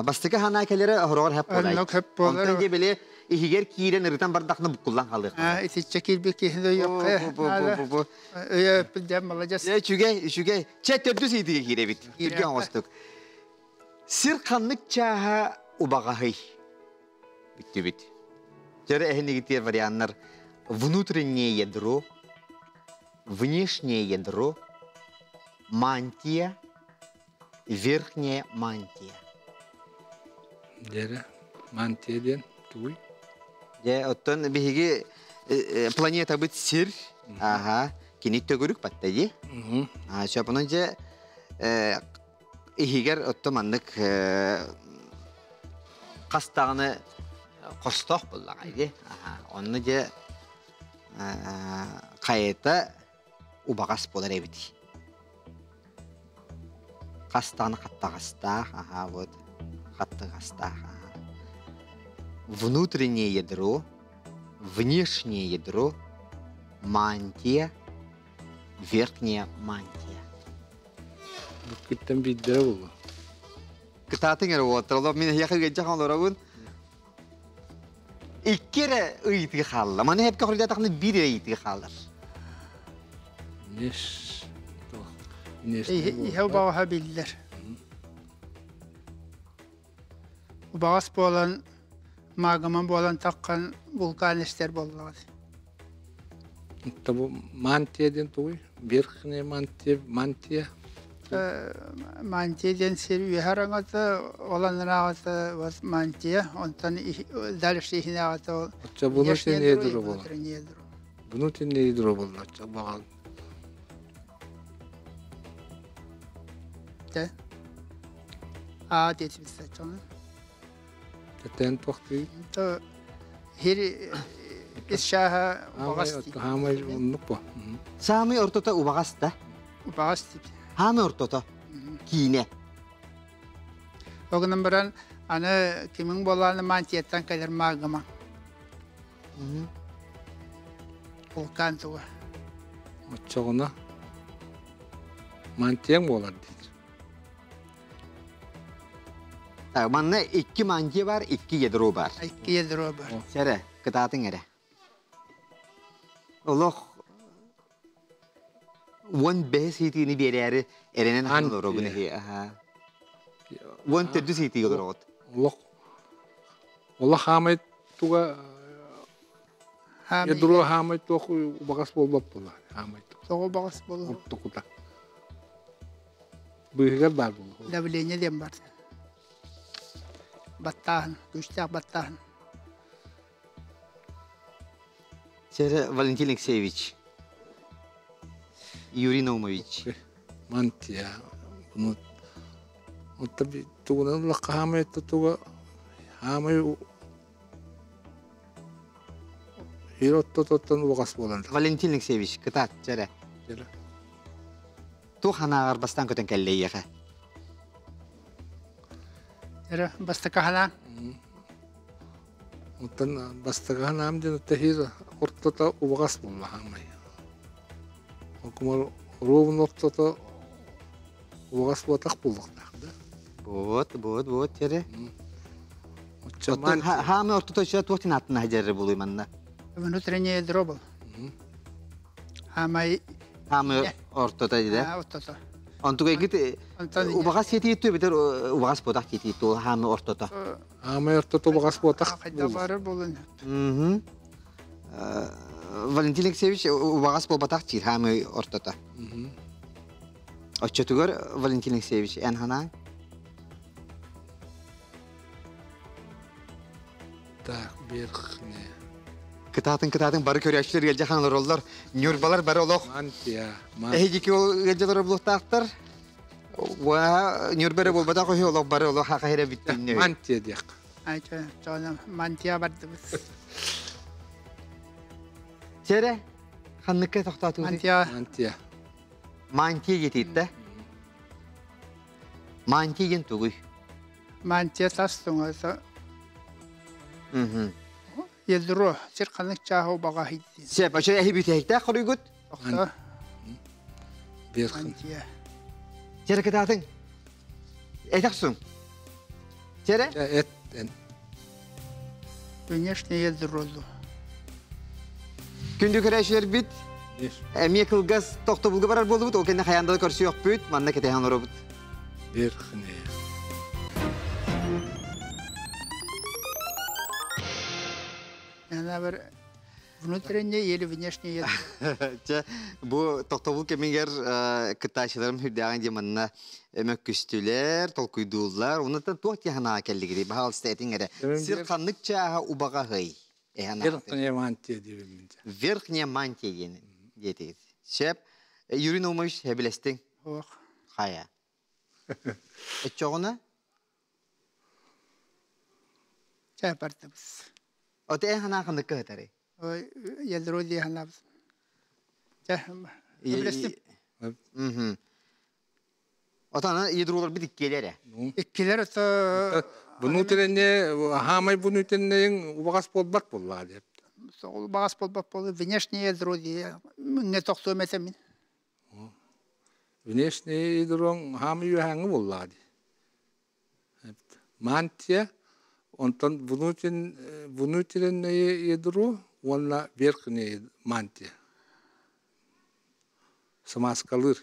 бастакы хана кэлэрэ хороҕор хэп буолай. Оннук хэп буолар. Онтон дьэ били иһигэр киирэн ырытан бардахна буккуллан халыах. Итиччэ киирбит киһини өйөккө. Бу бу бу бу. Өйө дьэ маладьас. Үчүгэй, үчүгэй. Чэ төрдүс ыйытыга киирэбит. Түргэн оҥостук. Сир ханнык чааһа убаҕаһый? Бүттүбүт. Дьөрө эһинигитиэр варианнар внутреннее ядро, внешнее ядро, мантия, верхняя мантия. Дьэрэ, мантия диэн тугуй? Дьэ, оттон биһиги планетабыт сир, аха, кини төгүрүк батта дии. Сөп, онон дьэ иһигэр отто маннык хас даҕаны хостоох буоллаҕа дии. Онно дьэ хайата убаҕас буолар эбит. Хас даҕаны хаттаҕастаах, аха вот хаттыгастаах. Внутреннее ядро, внешнее ядро, мантия, верхняя мантия. Бүккүттэн биирдэрэ буолуо. Кытаатыҥ эрэ уолаттар, олох мин эһиэхэ ыалдьах олоробун. Икки эрэ ыйытыы хаалла. Маны эпкэ хоруйдаатаххына биир эрэ ыйытыы хаалар. Неш. Иһэ убаҕаһа биллэр. Убаҕас буолан, магма буолан таххан вулкан эстэр буоллаҕа. Табу мантия диэн тугуй? Верхняя мантия, мантия. Мантия диэн сир үөһэ араҥата, ол анарааҕыта вот мантия, онтон дальше иһинээҕитэ ол Оччо внутреннее ядро буолар. внутреннее ядро. Внутреннее ядро буолла оччо баҕан. Те. А диэтибит чону. Тэтэн туохтыы? То хир ис шааха убаҕас дип. Хаамай оннук бу. Саамай ортото убаҕас да. Убаҕас дип. Хаамай ортото. Киинэ. Огынан баран аны кимиң болааны мантияттан кэлэр магма. Вулкан туга. Оччоҕуна мантияң буолар диир. Так, манна икки мантия бар, икки ядро бар. Икки ядро бар. Сэрэ, кытаатыҥ эрэ. Олох 15 ыйытыыны биэрээри эрэнэн ахан олоробун эһи. Аха. 14 ыйытыы олороҕут. Олох олох хаамай туга ядро хаамай туох убаҕас буолбат буолла. Хаамай туох. Тоҕо убаҕас буолуо? Ортокута. Быыһыгар баар буолуо. Давление диэн бар. Баттааһын, күүстээх баттааһын. Сэрэ Валентин Алексеевич, Юрий Наумович. Мантия. Bunu Ота тугунан улахха хаамай туга хаамай Хир оттототтон уҕас буолан. Валентин Алексеевич, кытаат, чэрэ. Туох ханааҕар бастаан көтөн кэллэ эйиэхэ? Эрэ бастакы ханаа. Оттон бастакы ханаам диэн тэһиир ортото убаҕас буолла хаамай. Окумар ровно ортото убаҕас буотах буолуохтаах да. Вот, вот, вот, тере. Хаамы ортото ча туох тин аттына хадьарры булуй манна? Внутреннее ядро был. Хаамай Хаамы ортото диде. Ортото. Онтуга эгит убаҕас сиэтииттүү битер убаҕас буотах тиэтииттүү хаамы ортото. Хаамы ортото убаҕас буотах. Хайда барар болун. Валентин Алексеевич убаҕас буолбатах диир хаамы ортото. Оччотугар Валентин Алексеевич эн ханаан? Так, верхняя. Кытаатын кытаатын бары көрөөччүлэр ыалдьа хаан олороллор. Ньурбалар бары олох. Мантия. Эһигики ол ыалдьалар булуохтаахтар. Уа Ньурба эрэ буолбатах үһү олох бары олох хаха эрэ бүттүннү. Мантия диэх. Ай чоно мантия бардыбыт. Сэрэ ханныкка тохтоотугут? Мантия. Мантия. Мантия диэтиттэ. Мантия диэн тугуй? Мантия тас туҥа. Ядро сир ханнык чааһа убаҕаһый диэн. Сөп, очо эһи бүтэһиктээх хоруйгут? Охто. Верхний. Мантия. Сэрэ кытаатыҥ. Этэх сун. Сэрэ? Эт эн. Внешнее ядро. Күндү көрөөчүлэрбит, эмиэ кылгас тохтобулга барар буолубут, ол кэннэ хайаан да көрсүөхпүт, манна кэтэһэн олоробут. Верхний. Она бір внутреннее или внешнее. Чэ, бу тохтобул кэмигэр кыттааччыларым үрдээҕин дии манна мөккүстүлэр, толкуйдууллар. Онуттан туох дии санаа кэллигири? Баһаалыста этиҥ эрэ. Сир ханнык чааһа убаҕаһый? Верхняя мантия диэбин. Верхняя мантия диэн диэтигит. Сөп. Юрий Наумович хэбилэстиҥ? Ох. Хайа. Оччоҕуна? Чай бардыбыз. Оте эн ханаа ханныкка ыһытарый? Ой, ядро дии ханаабыз. Чэ, хэбилэстим. Отана ядролар бит иккилэр э. Иккилэр ото Внутренне хаамай внутреннейин убаҕас буолбат буоллаа деп. Убаҕас буолбат буолла. Внешнее ядро дии миҥҥэ тохтуом этэ мин. Внешнее ядроң хаамай үөһээҥҥи буоллаа дии. Мантия онтон внутреннее ядро уонна верхнее мантия. Самаскалыр.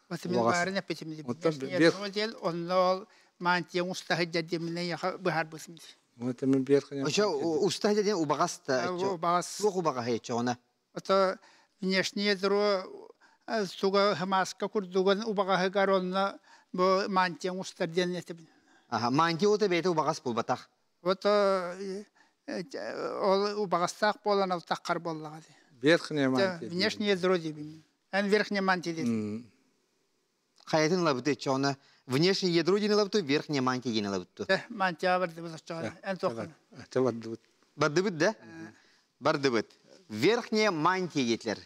Отымын баарын эппитим. Внешнее ядро онно ол мантия устаһы дьаддимине яха быһарбысым. Отымын верхнее. Ошо устаһы дьаддим убаҕас та. Убаҕас. Туох убаҕаһы ечоҕуна? Ото внешнее ядро суга хамаска курдуган убаҕаһыгар онно бу мантия устар диэн этибин. Аха, мантия ота бэйэтэ убаҕас буолбатах. Вот ол убаҕастаах буолан алтаххар буоллаҕа дии. Верхняя мантия. Внешнее ядро диибин. Эн верхняя мантия диэн. Хайатын ылабыт ечоҕуна внешнее ядро диэн ылабыт, верхняя мантия диэн ылабыт. Мантия бардыбыт оччоҕуна. Эн туоххун? Бардыбыт. Бардыбыт да? Бардыбыт. Верхняя мантия диэтилэр.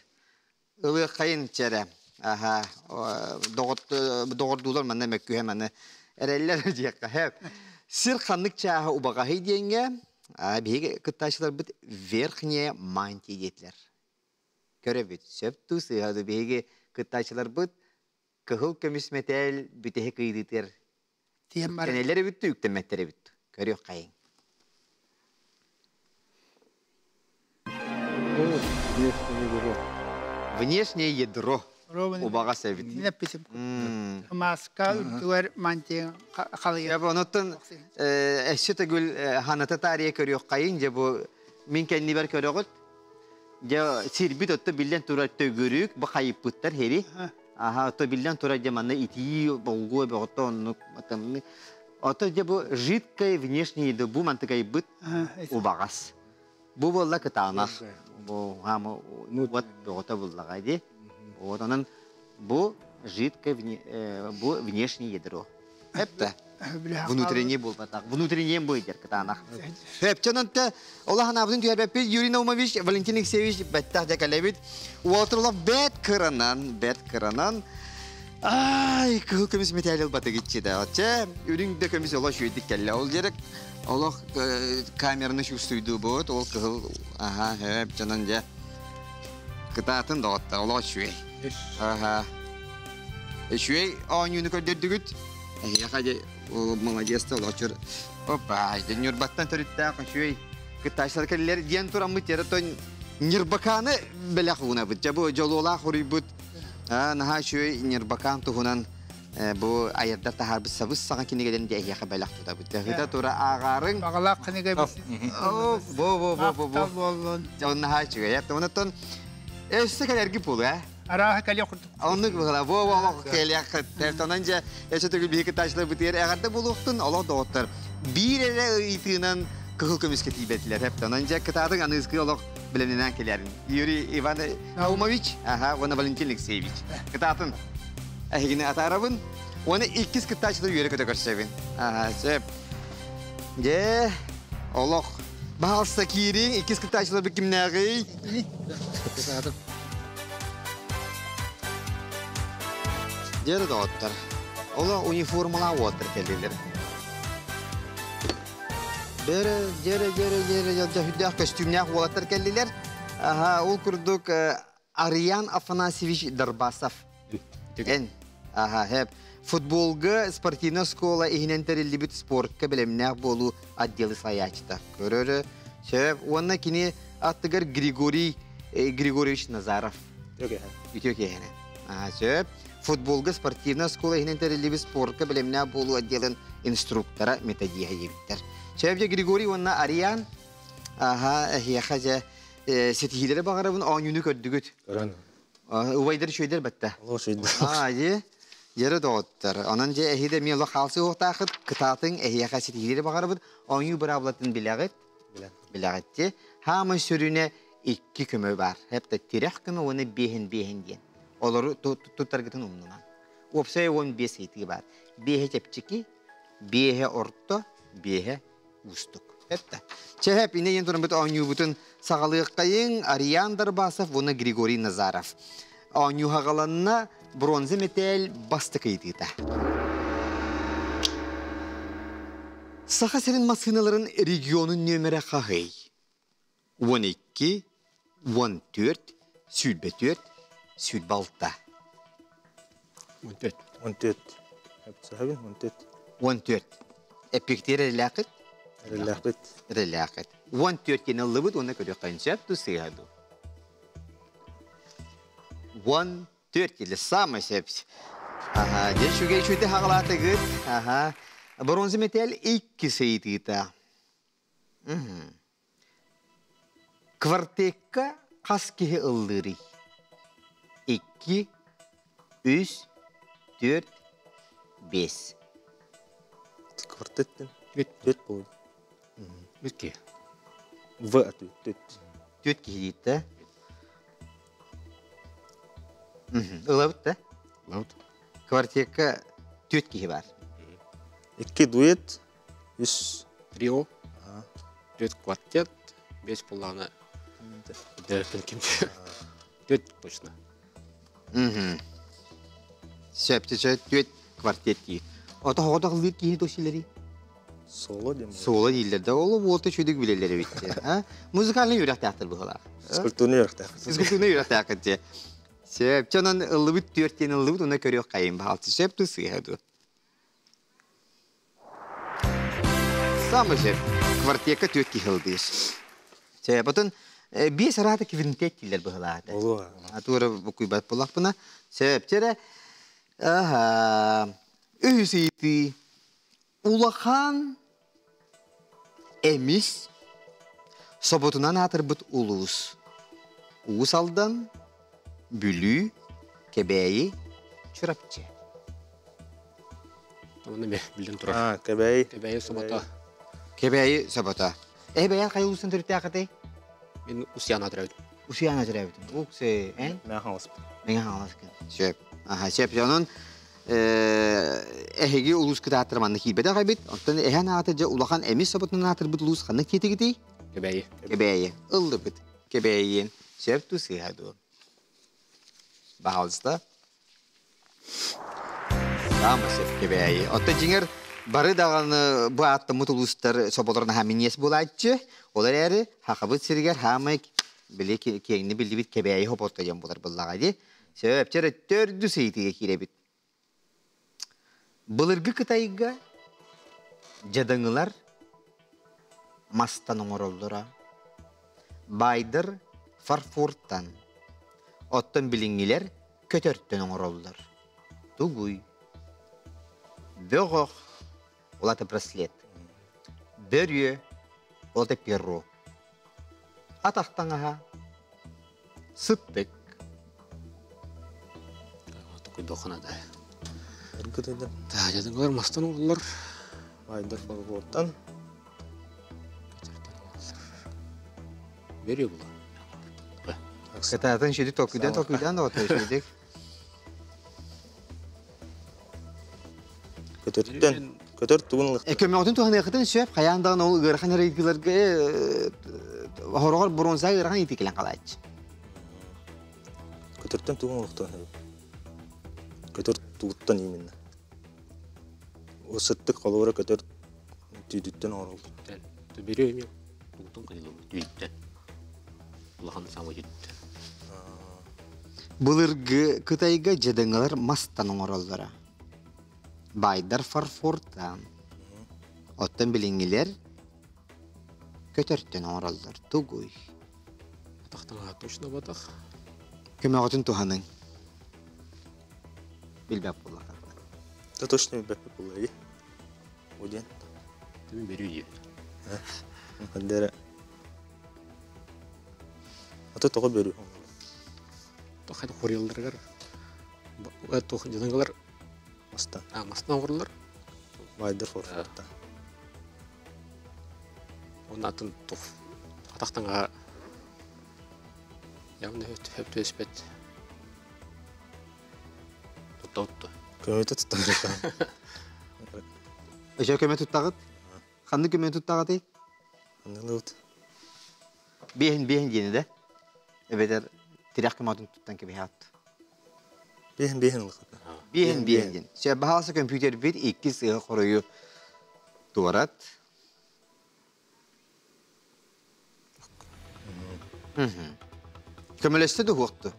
Ылыаххайын чэрэ. Аха, доҕордуулар манна мөккүһэ манна Эрэллэр диэххэ хэп. Сир ханнык чааһа убаҕаһый диэҥҥэ биһиги кыттааччыларбыт верхняя мантия диэтилэр. Көрөбүт. Сөп туу сыыһа дуу биһиги кыттааччыларбыт кыһыл көмүс мэтээл бүтэһик ыйытыытыгар Тиэм бар. Тэнэлэр эбит дуу, үктэммэттэр эбит дуу. Көрүөххэйиҥ. Внешнее ядро. Убаҕас эбит. Эппитим. Маска үрдүгэр мантия халыйар. Дьэ, онуттан өссө төгүл ханата таарыйа көрүөххэйиҥ. Дьэ, бу мин кэннибэр көрөҕүт. Дьэ, сирбит отто биллэн турар төгүрүк, бу хайыппыттар хери. Аха, отто биллэн турар дьэ манна итии болгуо бөҕөтө оннук тымныы. Ото дьэ бу жидкое внешнее еда бу мантыкайбыт убаҕас. Бу буолла кытаанах. Бу хаама вот бөҕөтө буллаҕа дии. Вот онон бу жидкое бу внешнее ядро. Эппэ. Внутренний буолбатах. Внутренний бу идер кытаанах. Хөпчөнөн те Олахан абытын түһэрбэппит Юрий Наумович, Валентин Алексеевич бэттэх дьэ кэлэбит. Уолтурлах бэт кыранан, бэт кыранан Ай, кыһыл көмүс мэтээл ылбатык иччитэ. Чэ, үрүҥ да көмүс олох үчүгэйдик кэллэ. Ол дьэрек олох камераны чувствуйдуубут, ол кыһыл аха, хөп, дьонон дьэ кытаатын доҕоттор, олох үчүгэй. Аха. Үчүгэй оонньууну көрдөрдүгүт. Эһиэхэ дьэ молодец да олочур. Опа, дьэ Ньурбаттан төрүттээх үчүгэй кыттааччылар кэллэр диэн тураммыт тиэрэ тон Ньурбакааны бэлэх уунабыт. Дьэ бу дьолуолаах уруйбут наһаа үчүгэй Ньурбакаан туһунан бу айардар таһаарбыт сабыс саҥа кинигэлэрин дьэ эһиэхэ бэлэх тутабыт. Ыта тура ааҕаарыҥ. Баҕалаах кинигэ О, бу бу бу бу бу. буоллун. Дьон наһаа үчүгэй. Онтон өссө кэлэрги буолу ээ. Арааһа кэлиэх курдук. Оннук быһыла бу олох кэлиэх онон дьэ өссө төгүл биһиги кыттааччылар бытыгар эҕэрдэ буолуохтун олох доҕоттор биир эрэ ыйытыынан кыһыл көмүскэ тиийбэтилэр хэп онон дьэ кытаатыҥ аныыскы олох билэмнэнэн кэлэрин Юрий Иван Наумович аха уонна Валентин Алексеевич кытаатын эһигини атаарабын уонна иккис кыттааччылар үөрэ көтө көрсөбүн аха сөп дьэ олох баһалса киириҥ иккис кыттааччыларбыт кимнээҕий Дьэ доҕоттор, олох униформалаах уолаттар кэллилэр. Дьэрэ, дьэрэ, дьэрэ, дьэрэ, дьэ сүрдээх көстүүмнээх уолаттар кэллилэр. Аха, ол курдук Арыйаан Афанасьевич Дарбасов. Эн, аха, хэп. Футболга спортивная школа иһинэн тэриллибит спортка бэлэмнээх буолуу отделы салайааччыта. Көрөрө, сөп. Уонна кини аттыгар Григорий Григорьевич Назаров. Үтүө киэһэнэ. Сөп. Футболга спортивная школа иһинэн тэриллибит спортка бэлэмнээх буолуу отделын инструктора, методиһа диэбиттэр. Сөп дьэ Григорий уонна Ариан аха эһиэхэ дьэ ситиһиилэри баҕарабын оонньууну көрдүгүт. Көрөн. Убайдар үчүгэйдэр бэтте. Олох үчүгэйдэр. Аа, дьэ. Дьэрэ доҕоттор. Онон дьэ эһиги да эмиэ олох хаалсыы уохтаахыт, кытаатыҥ, эһиэхэ ситиһиилэри баҕарабыт. Оонньуу быраабылатын билэҕит. Билэҕит дии. Хаамай сүрүнэ икки көмө баар. Хэптэ тирэх көмө уонна биэһин биэһин диэн. Олору туттаргытын умнумаҥ. Уопсайа 15 ыйытыы баар. Биэһэ чэпчэки, биэһэ орто, биэһэ уустук. Хэптэ. Чэһэп, инэ диэн туран оонньуубутун саҕалыаххайыҥ Ариан Дарбасов уонна Григорий Назаров. Оонньуу хаҕаланна бронза мэтээл бастакы ыйытыыта. Саха сирин массыыналарын регионун нүөмэрэ хаһый? 12, 14, 24, 26. 14. 14. Сахабын 14. 14. Эппиэктиир эрэлээххит? Эрэлээхпит. Эрэлээххит. 14 диэн ыллыбыт уонна көрүөххэ сөп дуу сыыһа дуу? 14 или самый сөп. Ага, дьэ үчүгэй үчүгэй хаҕалаатыгыт. Ага. Бронза металл икки ыйытыыта. Квартекка хас киһи ыллыырый? Икки, үс, түөрт, биэс. Квартеттен түөрт буолуо. Үс киһи. В түөрт. Түөрт киһи дийтэ. Ылабыт да? Ылабыт. Квартекка түөрт киһи бар. Икки дуэт, үс трио, түөрт квартет, бес буллаҕына дөрөттөн ким түөрт точно. Сөп, түөрт квартет дии. Ото хоҕотох ыллыыр киһини тосилери? Соло диэн. Соло дииллэр да, ол уолта үчүгдүк билэллэр эбит. Музыкальный үөрэхтээхтэр быһылаах. Физкультурный үөрэхтээх. Физкультурный үөрэхтээх дьэ. Сөп, чонон ыллыбыт түөрт диэн ыллыбыт, уна көрүөх хайын баалты. Сөп ту сыыһа ду. Самый сөп. Квартека түөрт киһи ылдыыр. Сөп, потон биэс араата квинтет дииллэр быһылаата. Болуо. Атура букуйбат буллахпына. Сөп, чэрэ. Аха. Үһүс ыйытыы. Улахан эмис соботунан аатырбыт улуус. Уус Алдан, Бүлүү, Кэбээйи, Чурапчы. Оны бе билен турар. А, Кэбээйи. Кэбээйи собото. Кэбээйи собото. Э бэйэн хайа улуустан төрүттээхитэй? Мен Усьяна төрөөбүтүм. Усьяна төрөөбүтүм. Уксе, эн? Мэҥэ Хаҥаласпын. Мэҥэ Хаҥаласкын. Сөп. Аха, сөп. Онон эһиги улуус кытааттара манна киирбэтэх эбит. Оттон эһэн аата дьэ улахан эмис соботунан аатырбыт улуус ханнык киэтигитий? Кэбээйи. Кэбээйи. Ыллыбыт. Кэбээйиэн. Сөп ту сыыһа дуо? Баһаалыста. Саама сөп Кэбээйи. Оттон дьиҥэр бары даҕаны бу ааттаммыт улуустар соболорун аһа миниэс буолааччы. Ол эрээри Хахабыт сиригэр хаамай били киэҥни биллибит Кэбээйи хопотто диэн булар буллаҕа дии. Сөп, чэрэ төрдүс ыйытыыга киирэбит. Былыргы Кытайга дьадаҥылар мастан оҥороллоро. Баайдар фарфортан, оттон билиҥҥилэр көтөртөн оҥороллор. Тугуй? Бөҕөх, ол ата браслет. Бөрүө, ол ата перо. Атах таҥаһа, сыттык. Токуйдуоххана да. Ыргытыйдар. Таажадыңылар мастан оҥороллор. Баайдар фарфортан. Көтөртөн оҥороллор. Бөрүө була. Кытаатын шүдүк толкуйдан толкуйдан да оттой шүдүк. Көтөртөн. Көтөр тугун ылыктар. Көмөҕүтүн туһаныахытын сөп, хайаан даҕаны ол ыарахан эрэ хороҕор бронза ыарахан итикилэн халааччы. Көтөртөн тугун ылыктан Көтөр тугуттан именно. О сыттык холуора көтөр түүтүттэн оҥоруллар. Бөрүө эмиэ тугуттан кынылыбыт түүттэн. Улахан саҥа түүттэн. Былыргы Кытайга дьадаҥылар мастан оҥороллоро. Баайдар фарфортан. Оттон билиҥҥилэр көтөртөн оҥороллор. Тугуй? Атахтаҥа точно батах. Көмөҕүтүн туһаныҥ. Билбэт буоллахха. Да точно билбэппит буолла О диэн. Түмүн берүү диэн. Хандера. Ата тоҕо бөрү Тохайда хорьялларыгар туох дьадаҥылар мастан. А, мастан оҥороллор. Баайдар форфорта. Онно атын туох атахтаҥаҕа явно хөп түөспэт. Тутта утtu. Көмөтө туттар. Өсө көмө туттаҕыт? Ханнык көмө туттаҕытый? Аннылыбыт. Биэһин биэһин диэни да? Эбэтэр тирэх көмөтүн туттан кэбиһэт. Биэһин биэһин ылыхат. Биэһин биэһин диэн. Сөп баһаалса компьютербит иккис ыһы хоруйу туорат. Көмөлөстө да уһуохту.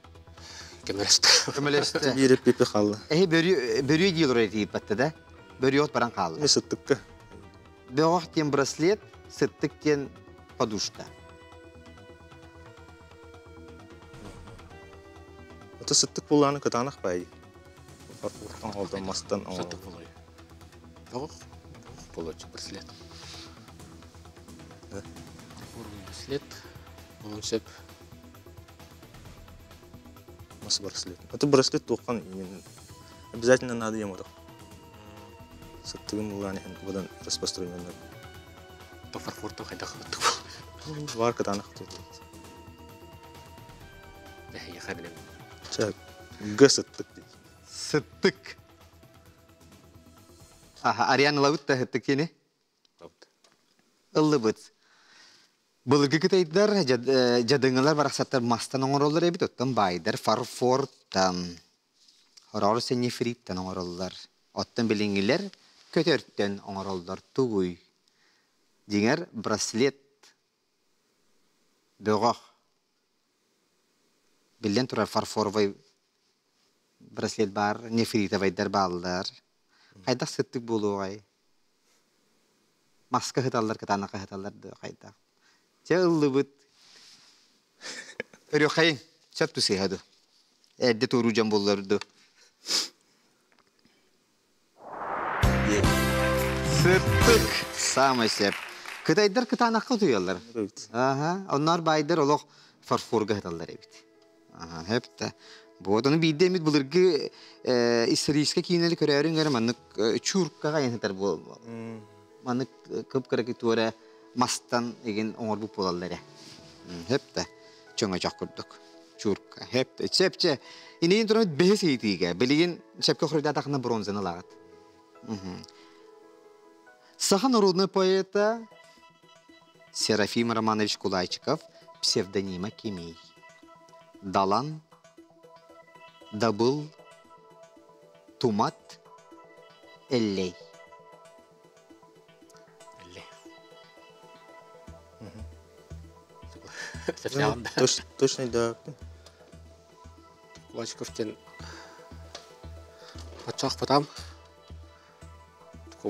Көмөлөстө. Көмөлөстө. Биир пипи хаалла. Эһи бөрүө диил орой тиийбатта да. Бөрүө от баран хаалла. Ми сыттыкка. Бөҕөх диэн браслет, сыттык диэн подушка. Ото сыттык буллааны кытаанах баайы. Фарфортан олдан мастан Сыттык болой. Бөҕөх болочу браслет. Браслет. Онун сөп. Мас браслет. Это браслет туоххан именно обязательно надо ему так. Сыттыгын буллааны будан распространенный. Фарфортан хайдах ыттык Бар кытаанах Чэ, г сыттык дии. Сыттык. Аха, Ариан ылабыт да сыттык кини. Ыллыбыт. Былыргы кытайдар дьадыҥылар барахсаттар мастан оҥороллор эбит, оттон баайдар фарфортан, хороор сенефриттан оҥороллор. Оттон билиҥҥилэр Көтөртөн оҥороллор тугуй? Дьиҥэр, браслет бөҕөх. Биллэн турар, фарфоровай браслет баар, нефритовайдар бааллар. Хайдах сыттык буолуоҕай? Маска ыһыталлар, кытаанахха ыһыталлар да хайдах? Чэ ыллыбыт. Өрүөххэйиҥ, сөп тусыһа ду. Эрдэ туоруу дьон буллар ду. Сыттык саамай сөп. Кытайдар кытаанахха утуйаллар. Аха, онноор баайдар олох фарфорга сыталлар эбит. Аха, хөп да. Вот ону биирдэ эмит былыргы историческай киинэли көрөөрүҥ эрэ маннык чууркаҕа айан сытар буол. Маннык кып-кыракый туора мастан игин оҥорбут буолаллар эрэ. Хөп да. Чөҥөчөх курдук. Чуурка. Хөп. Сөп чэ. Инигин туран бэһис ыйытыыга. Билигин сөпкө хоруйдаатахына бронзаны ылаҕыт. Саха народной поэта Серафим Романович Кулайчиков псевдонима кимий? Далан, Дабыл, Тумат, Эллей. Точно да. Кулачиков диэн Аччах потам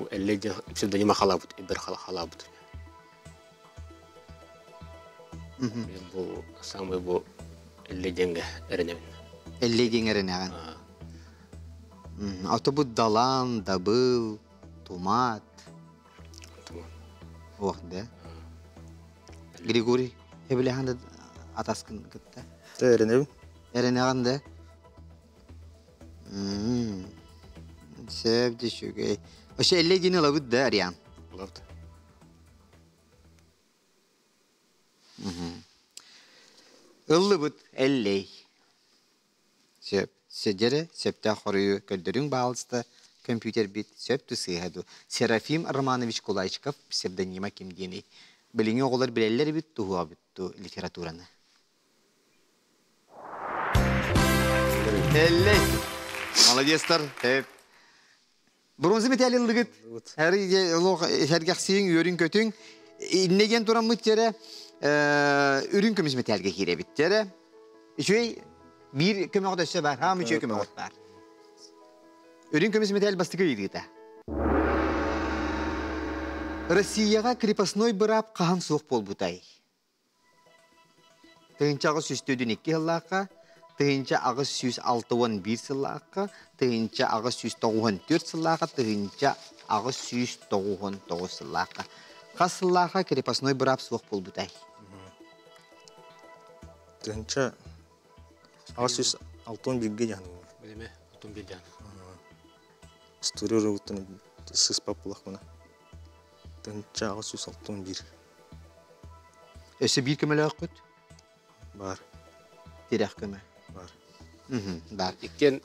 Эллей диэн псевдонима халаабыт, ибер халаабыт. Бу самый бу Эллей диэнгэ эрэнэбин. Эллей диэн эрэнэҕин. Ото бу Далан, Дабыл, Тумат. Ох да. Григорий, эбилэһэн да атаскын кытта. Эрэнэбин. Эрэнэҕин да? Сөп үчүгэй. Ошо эллей диэн ылабыт да, Ариан? Ылабыт. Ыллыбыт эллей. Сөп. Сөдьэрэ сөптөөх хоруйу көрдөрүҥ баалыста компьютербит сөп сыыһа дуу. Серафим Романович Кулачиков псевдонима ким диэний? Билиҥҥи оҕолор билэллэр эбит туһуабыт дуу литератураны. Эллей. Молодецтар. Бронза металл ыллыгыт. Олох сэргэхсийиҥ, үөрүн-көтүҥ. Иннэ диэн тураммыт дьэрэ үрүҥ көмүс металлга киирэбит дьэрэ. Үчүгэй биир көмөҕө өссө бар, хаам үчүгэй көмөҕө бар. Үрүҥ көмүс металл бастакы ыйытыыта. Россияҕа крепостной быраап хаһан суох буолбутай? 1802 сыллаахха, 1861 сыллаахха, 1894 сыллаахха, 1899 сыллаахха. Хас сыллаахха крепостной быраап суох буолбутай? 1861-ге дьаһан. Билеме, 61 дьаһан. История уругуттан сыспап булахпына. 1861. Өссө биир көмөлөөххүт? Бар. Тирэх көмө. Бар. Бар. Иккиэн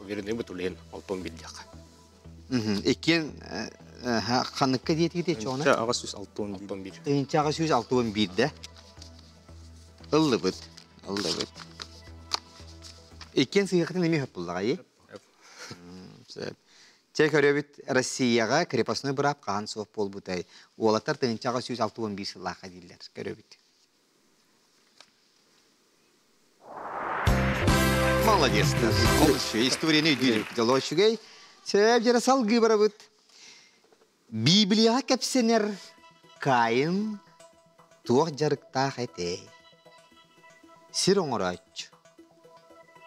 уверенный бутулен алтон билдиэххэ. Иккиэн ханныкка диэтигит чоҕуна? 1861. 1861-де. Ыллыбыт. Ыллыбыт. Иккиэн сыһыахытын эмиэ хөп буллаҕай. Сөп. Чэ көрөбүт Россияҕа крепостной быраап хаһан суох буолбутай? Уолаттар тыһыынчаҕа 161 сыллаахха дииллэр. Көрөбүт. Молодецтар. Историяны өйдүүр. Дьоло үчүгэй. Сөп дьэрэ салгыы барабыт. Библияҕа кэпсэнэр Каин туох дьарыктаах этэй? Сир оҥорооччу,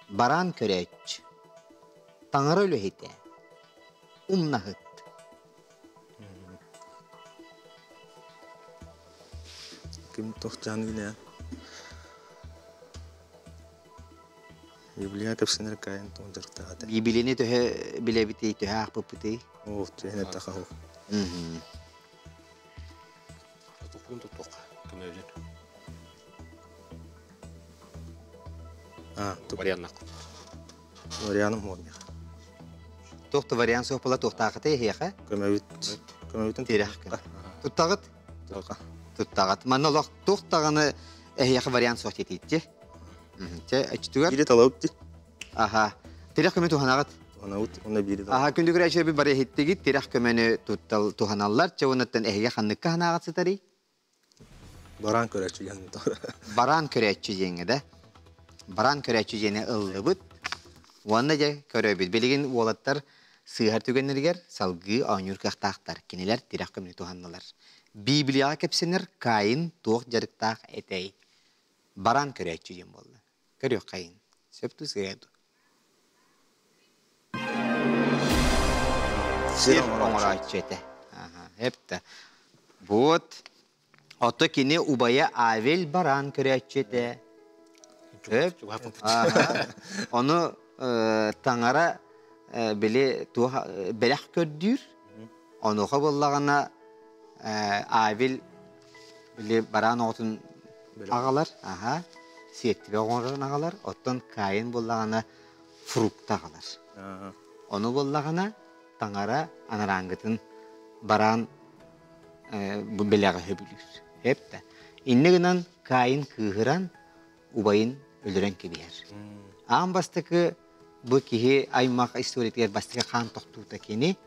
бараан көрөөччү, таҥара үлэһитэ, умнаһыт. Ким туох дьаан Библия кэпсэнэр Каин туох дьарыктаах этэ? Библияны төһө билэбитий, төһө аахпыппытый? Оо, төһө эттэхэ ол. Туппун туттуохха көмөлөр. А, Варианнах. Варианым хуомих. Туох да вариант суох була туохтаахытай эһиэхэ? Көмөбүт. Көмөбүтүн Тирэх көмө. Туттаҕыт? Туттаҕа. Туттаҕыт. Манна олох туох даҕаны эһиэхэ вариант суох диэтиитти. Чэ, өчтүгэр. Бири талабыт ди. Аха. Тирэх көмө туһанаҕыт. Туһанабыт уонна биири да. Аха күндү көрөөччүлэр бары иһиттигит тирэх көмөнү туттал туһаналлар. Чэ уоннаттан эһиги ханныкка ханаҕат сытарый? Бараан көрөөччү диэн Бараан көрөөччү диэҥҥэ да. Бараан көрөөччү диэни ыллыбыт. Уонна дьэ көрөбүт. Билигин уолаттар сыыһар түгэннэригэр салгыы оонньуур кыахтаахтар. Кинилэр тирэх көмөнү туһаннылар. Библияҕа кэпсэнэр Каин туох дьарыктаах этэй? Бараан көрөөччү диэн буолла. Көрүөххэйин. Сөп дуу сыыһа дуу? Сир оҥорооччу этэ. Эптэ. Вот. Ото кини убайа Авель бараан көрөөччү этэ. Өп. Ону таҥара били туох бэлэх көрдүүр. Онуоха буоллаҕына Авель били бараан оҕотун аҕалар. Аха. Сиэттибэ оҥорон аҕалар. Оттон Каин буоллаҕына фрукта аҕалар. Ону буоллаҕына таҥара анарааҥҥытын бараан бу бэлэҕи сөбүлүүр. Эптэ. Иннэ гынан Каин кыыһыран убайын өлөрөн кэбиһэр. Аан бастакы бу киһи аймах историятыгар бастакы хаан тохтуута кини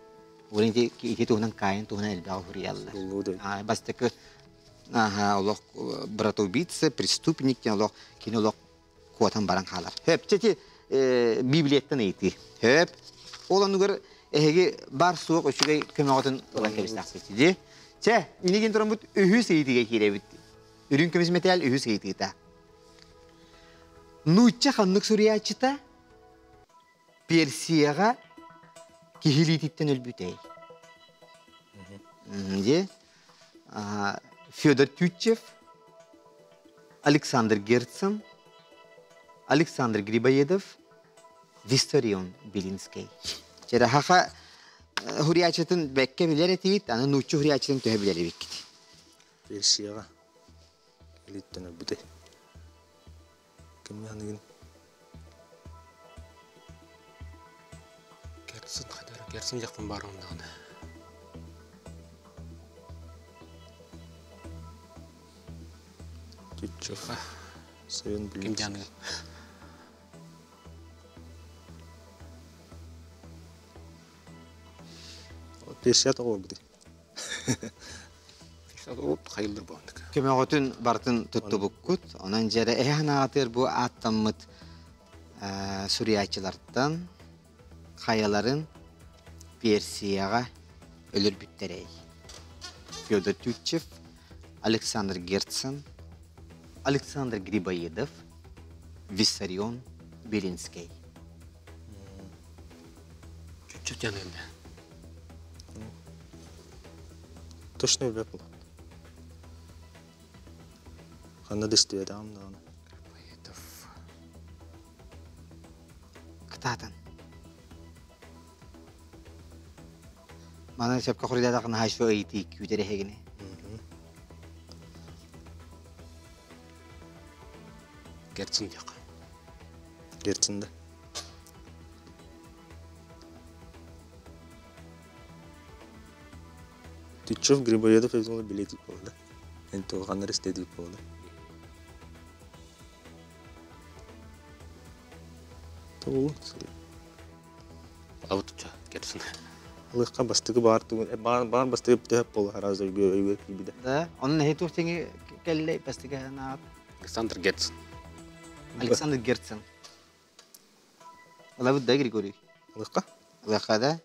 ити, ити туһунан Каин туһунан элбэҕи суруйаллар. Бастакы олох братоубийца, преступник диэн олох кини олох куотан баран хаалар. Хөп, чэти Библияттан ыйытыы. Хөп. Ол оннугар эһиги бар суох үчүгэй көмөҕөтүн ылан кэбистэхпит дии. Чэ, инигин тураммыт үһүс ыйытыыга киирэбит. Үрүҥ көмүс мэтээл үһүс ыйытыыта. Нуучча ханнык суруйааччыта Персияҕа киһилиититтэн өлбүтэй? Дии. Федор Тютчев, Александр Герцен, Александр Грибоедов, Виссарион Белинскэй. Чэрэхаха хуриачытын бэккэ билэр этигит, аны нуучча хуриачытын төһө билэр эбиккит? Персияҕа илииттэн өлбүтэй. Кимҥэ аныгын? Герцен хадара Герцен дьахпын баар ондаҕына. Тютчев. Сайын Ким дьаныгын? Персия тоҕо буолбутуй? Хайыллар буоландык. Көмөҕөтүн барытын туттубуккут. Онон дьэрэ эһэ ханаатыыр бу ааттаммыт суруйааччылартан хайаларын Персияҕа өлөрбүттэрэй? Федор Тютчев, Александр Герцен, Александр Грибоедов, Виссарион Белинскэй. Чуть-чуть яныгында. Точно билбэт буолан. Ханна да истибэтэҕим даҕаны. Грибоедов. Кытаатан. Маны сөпкө хоруйдаатаххына хаһыс ыйытыы күүтэр эһигини. Герцен диэххэ. Герцен да. Тютчев Грибоедов эбит билетик буолла. Эн туоханнар истедик буолла. Тобулу. Абытча Герцен. Алыхха бастыгы баар тугун баар баар бастыгы төһөп буолла хараза өйгө өйгө киирбитэ. Да, онон эһи туох тиҥи кэллэй бастыгы ханаат. Александр Герцен. Александр Герцен. Ылабыт да Григорий? Алыхха? Алыхха да?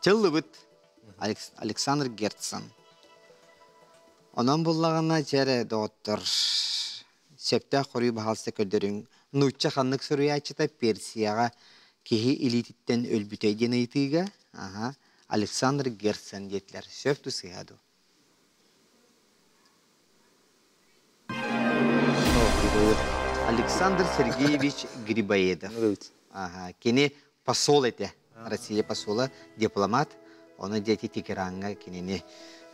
Чыллыбыт Александр Герцен. Онон буллаҕына дьэрэ доҕоттор сөптөөх хоруй баһаалыста көрдөрүҥ. Нуучча ханнык суруйааччыта Персияҕа киһи илиититтэн өлбүтэй диэн ыйытыыга аха Александр Герцен диэтилэр. Сөп дуу сыыһа дуу? Александр Сергеевич Грибоедов. Ага, кини посол этэ. Россия посола, дипломат. Оны дети Тегераҥҥа кинини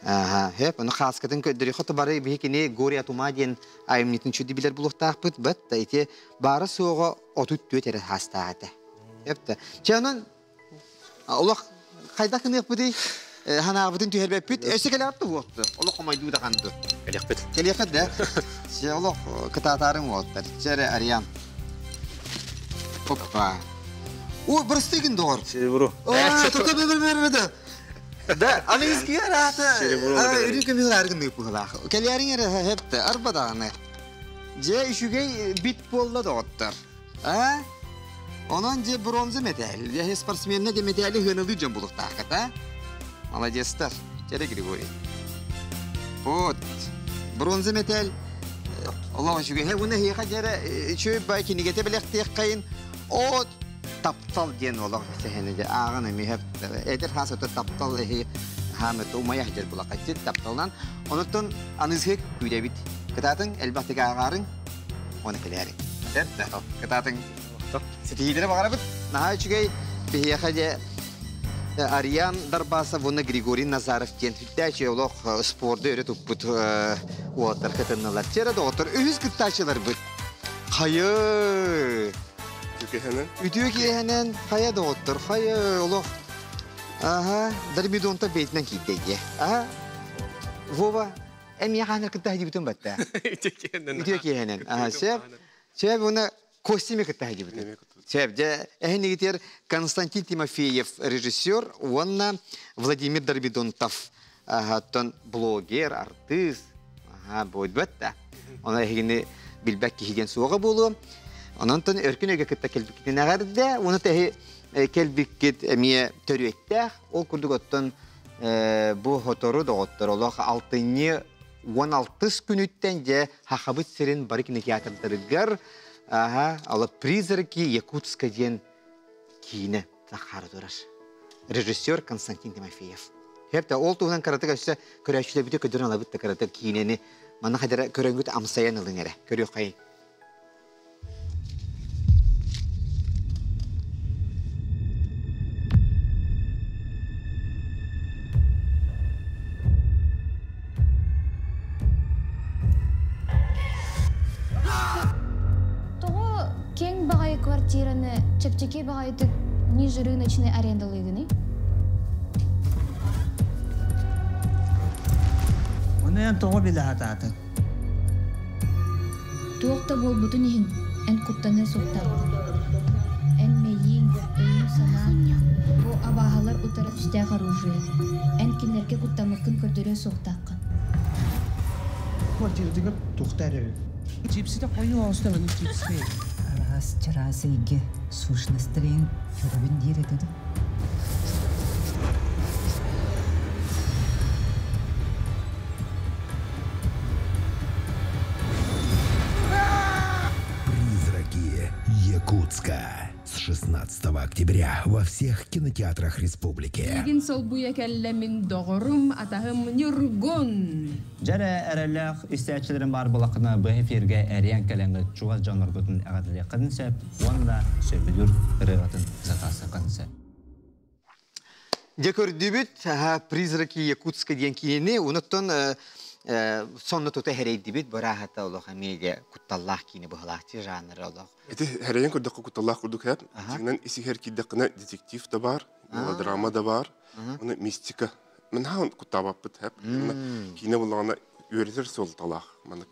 Хөп, ону хааскатын көрдөрүү хото бары биһи кини Горе от ума диэн айымньытын чүдү билэр булуохтаахпыт, бат да ити баара суоҕа 34 эрэ хаастаах этэ. Хөп да. Чэ онон олох хайдах гыныахпытый? Ханаабытын түһэрбэппит. Өссө кэлэҕит да уохту. Олох хомойдуу да ханды. Кэлиэхпит. Кэлиэххит да. Че олох кытаатаарыҥ уолаттар. Чэ Ариан. Опа. Ой, бырастыгын доҕор. Серебро. Тока бер Да, аныгыскы араата. Үрүн көмүл аргын ыппыһылаах. Кэлээриҥ эрэ хепте, арба даҕаны. Дьэ, үчүгэй бит буолла доҕоттор. А? Онон дьэ бронза мэтээл. Дьэ спортсменна дьэ мэтээли хыаналыы дьон булуктааххыт, а? Молодецтар. Чэрэ Григорий. Вот. Бронза мэтээл олох үчүгэй. Уна эһиэхэ дьэрэ үчүгэй бай кинигэтэ бэлэхтиэххэйин. От таптал диэн олох сэһэнэ дьэ ааҕан эмиэ эдэр хаас ото таптал эһи хаамыт умайах дьэр булакаччыт тапталынан онуттан аныысык күүдэбит кытаатыҥ элбэхтик ааҕаарыҥ оны кэлээриҥ кытаатыҥ ситиһиилэри баҕарабыт наһаа үчүгэй биһиэхэ дьэ Ариан Дарбасов уонна Григорий Назаров диэн сүрдээх олох спорду өрө туппут уолаттар кытыннылар. Чэрэ доҕоттор үһүс кыттааччыларбыт. Хайы! Үтүө Үтүө киэһэнэн хайа доҕоттор, хайа олох. Аха, Дармидонта бейтинен киирдэ дии. Аха. Вова, эн миэхэ хаанар кытта сылдьыбытын батта. Үтүө киэһэнэн. Үтүө киэһэнэн. Аха, сөп. Сөп, уна Костя кытта сылдьыбытын. Сөп, дьэ, эһинигитер Константин Тимофеев режиссер уонна Владимир Дарбидонтов оттон блогер, артыыс, аха, буойбат да. Оны эһигини билбэт киһи диэн суоҕа буолуо. Ононтон өркүн өйгө кытта кэлбиккитин эҕэрдэ, уну тэһи кэлбиккит эмиэ төрүөттээх. Ол курдук оттон бу хотору доҕоттор олох алтынньы 16 күнүттэн дьэ Хахабыт сирин бары кинотеатрдарыгар аха, ала «Призраки Якутска» диэн киинэ тахаары турар. Режиссер Константин Тимофеев. Хепте ол туһунан каратык өссө көрөөччүлэрбити көдөрөн алабыт да каратык киинэни манна хадара көрөнгүт амсайан ылың эрэ. Көрүөххэйин. Тоҕо киэҥ баҕайы квартираны чэпчэки баҕайытык ниже рыночный арендалыыгыный? Ону эн тоҕо билэ сатаатыҥ? Туох да буолбутун иһин, эн куттаныа суохтааххын. Эн мэйииҥ, өйүҥ-санааҥ бу абааһылар утары түстээх оружие. Эн кинилэргэ куттаммыккын көрдөрүө суохтааххын. Квартиратыгар туохта эрэ Чипсите хойуу оҥостон аны чипсы. Араас чараас эйгэ сущностарын көрөбүн диир этэ да. Призраки Якутска. С 16 октября во всех кинотеатрах республики. Миигин солбуйа кэллэ мин доҕорум, атаһым Ньургун. Дьэрэ эрэллээх истээччилэрим баар буоллаххына бу эфиргэ эрийэн кэлэҥҥит чугас дьонноргутун эҕэрдэлиэххитин сөп уонна сөбүлүүр ырыаҕытын заказыаххытын сөп. Дьэ көрдүбүт, «Призраки Якутска» диэн киинэни, онуттан сонно тута хэрэйдибит, бырааһата олох эмиэ кутталлаах киинэ быһалаах жанры олох. Ити хэрэйэн көрдөххө кутталлаах курдук хэп. Дьиҥинэн исиһэр киирдэххинэ детектив да баар, мелодрама да баар, уонна мистика. Мин хаан куттаабаппыт хэп. Киинэ буллаҕына үөрэтэр суолталаах. Маннык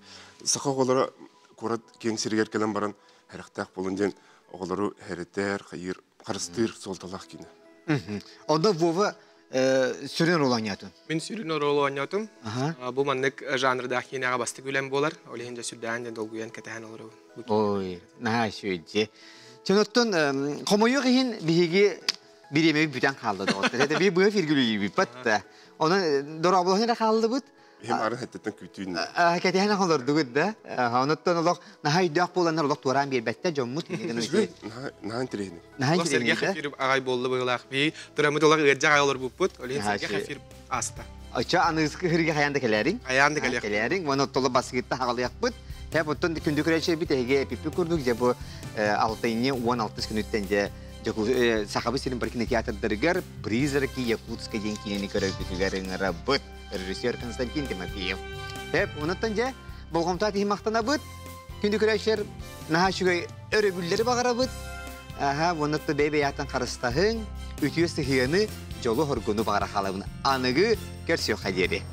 саха оҕолоро куорат киэҥ сиригэр кэлэн баран хэрэхтээх буолун диэн оҕолору хэрэтэр, хайыыр, харыстыыр суолталаах киинэ. Онно Вова сүрүн ролу оонньоотун. Мин сүрүн ролу оонньоотум. Бу маннык жанрдаах киинэҕэ бастык үлэм буолар. Ол иһин дьэ сүрдээҕин дьэ долгуйан кэтэһэн олоробун. Ой, наһаа үчүгэй. Чоноттон хомойуох иһин биһиги бириэмэбит бүтэн хаалла доҕоттор. Это би быһа фиргүлүйбүт да. Онон дорооболоһон эрэ хааллыбыт. Иһим арын хэттеттен күүтүүн. Кэтэһэн олордугут да. Онуттан олох наһаа өйдөөх буоланнар олох туораан биэрбэттэ дьоммут. Наһаа интэриэһинэй. Наһаа Сэргэх интэриэһинэй. эфир аҕай буолла быһыылаах. Би тураммыт олох ыардьах аҕай олорбуппут. Ол иһин сэргэх эфир ааста. Оччо аныгыскы хырыга хайаан да кэлээриҥ. Хайаан да кэлиэх. Кэлээриҥ. Уонна оттоло басыгытта хаҕалыахпыт. Хэп оттон күндү көрөөччү эһиги эпиппит курдук дьэ бу алтынньы 16 күнүттэн дьэ Сахабыт сирин бар кинотеатрдарыгар «Призраки Якутска» диэн киинэни көрөргүтүгэр ыҥырабыт. Режиссер Константин Тимофеев. Хэп, онуттан дьэ болҕомтоох киһи махтанабыт. Күндү көрөөччүлэр наһаа үчүгэй өрөбүллэри баҕарабыт. Аха, уонна бэйэ-бэйэттэн харыстаһыҥ, үтүө сыһыаны, дьолу-хоргуну баҕара хаалабын. Аныгы көрсүөххэ диэри.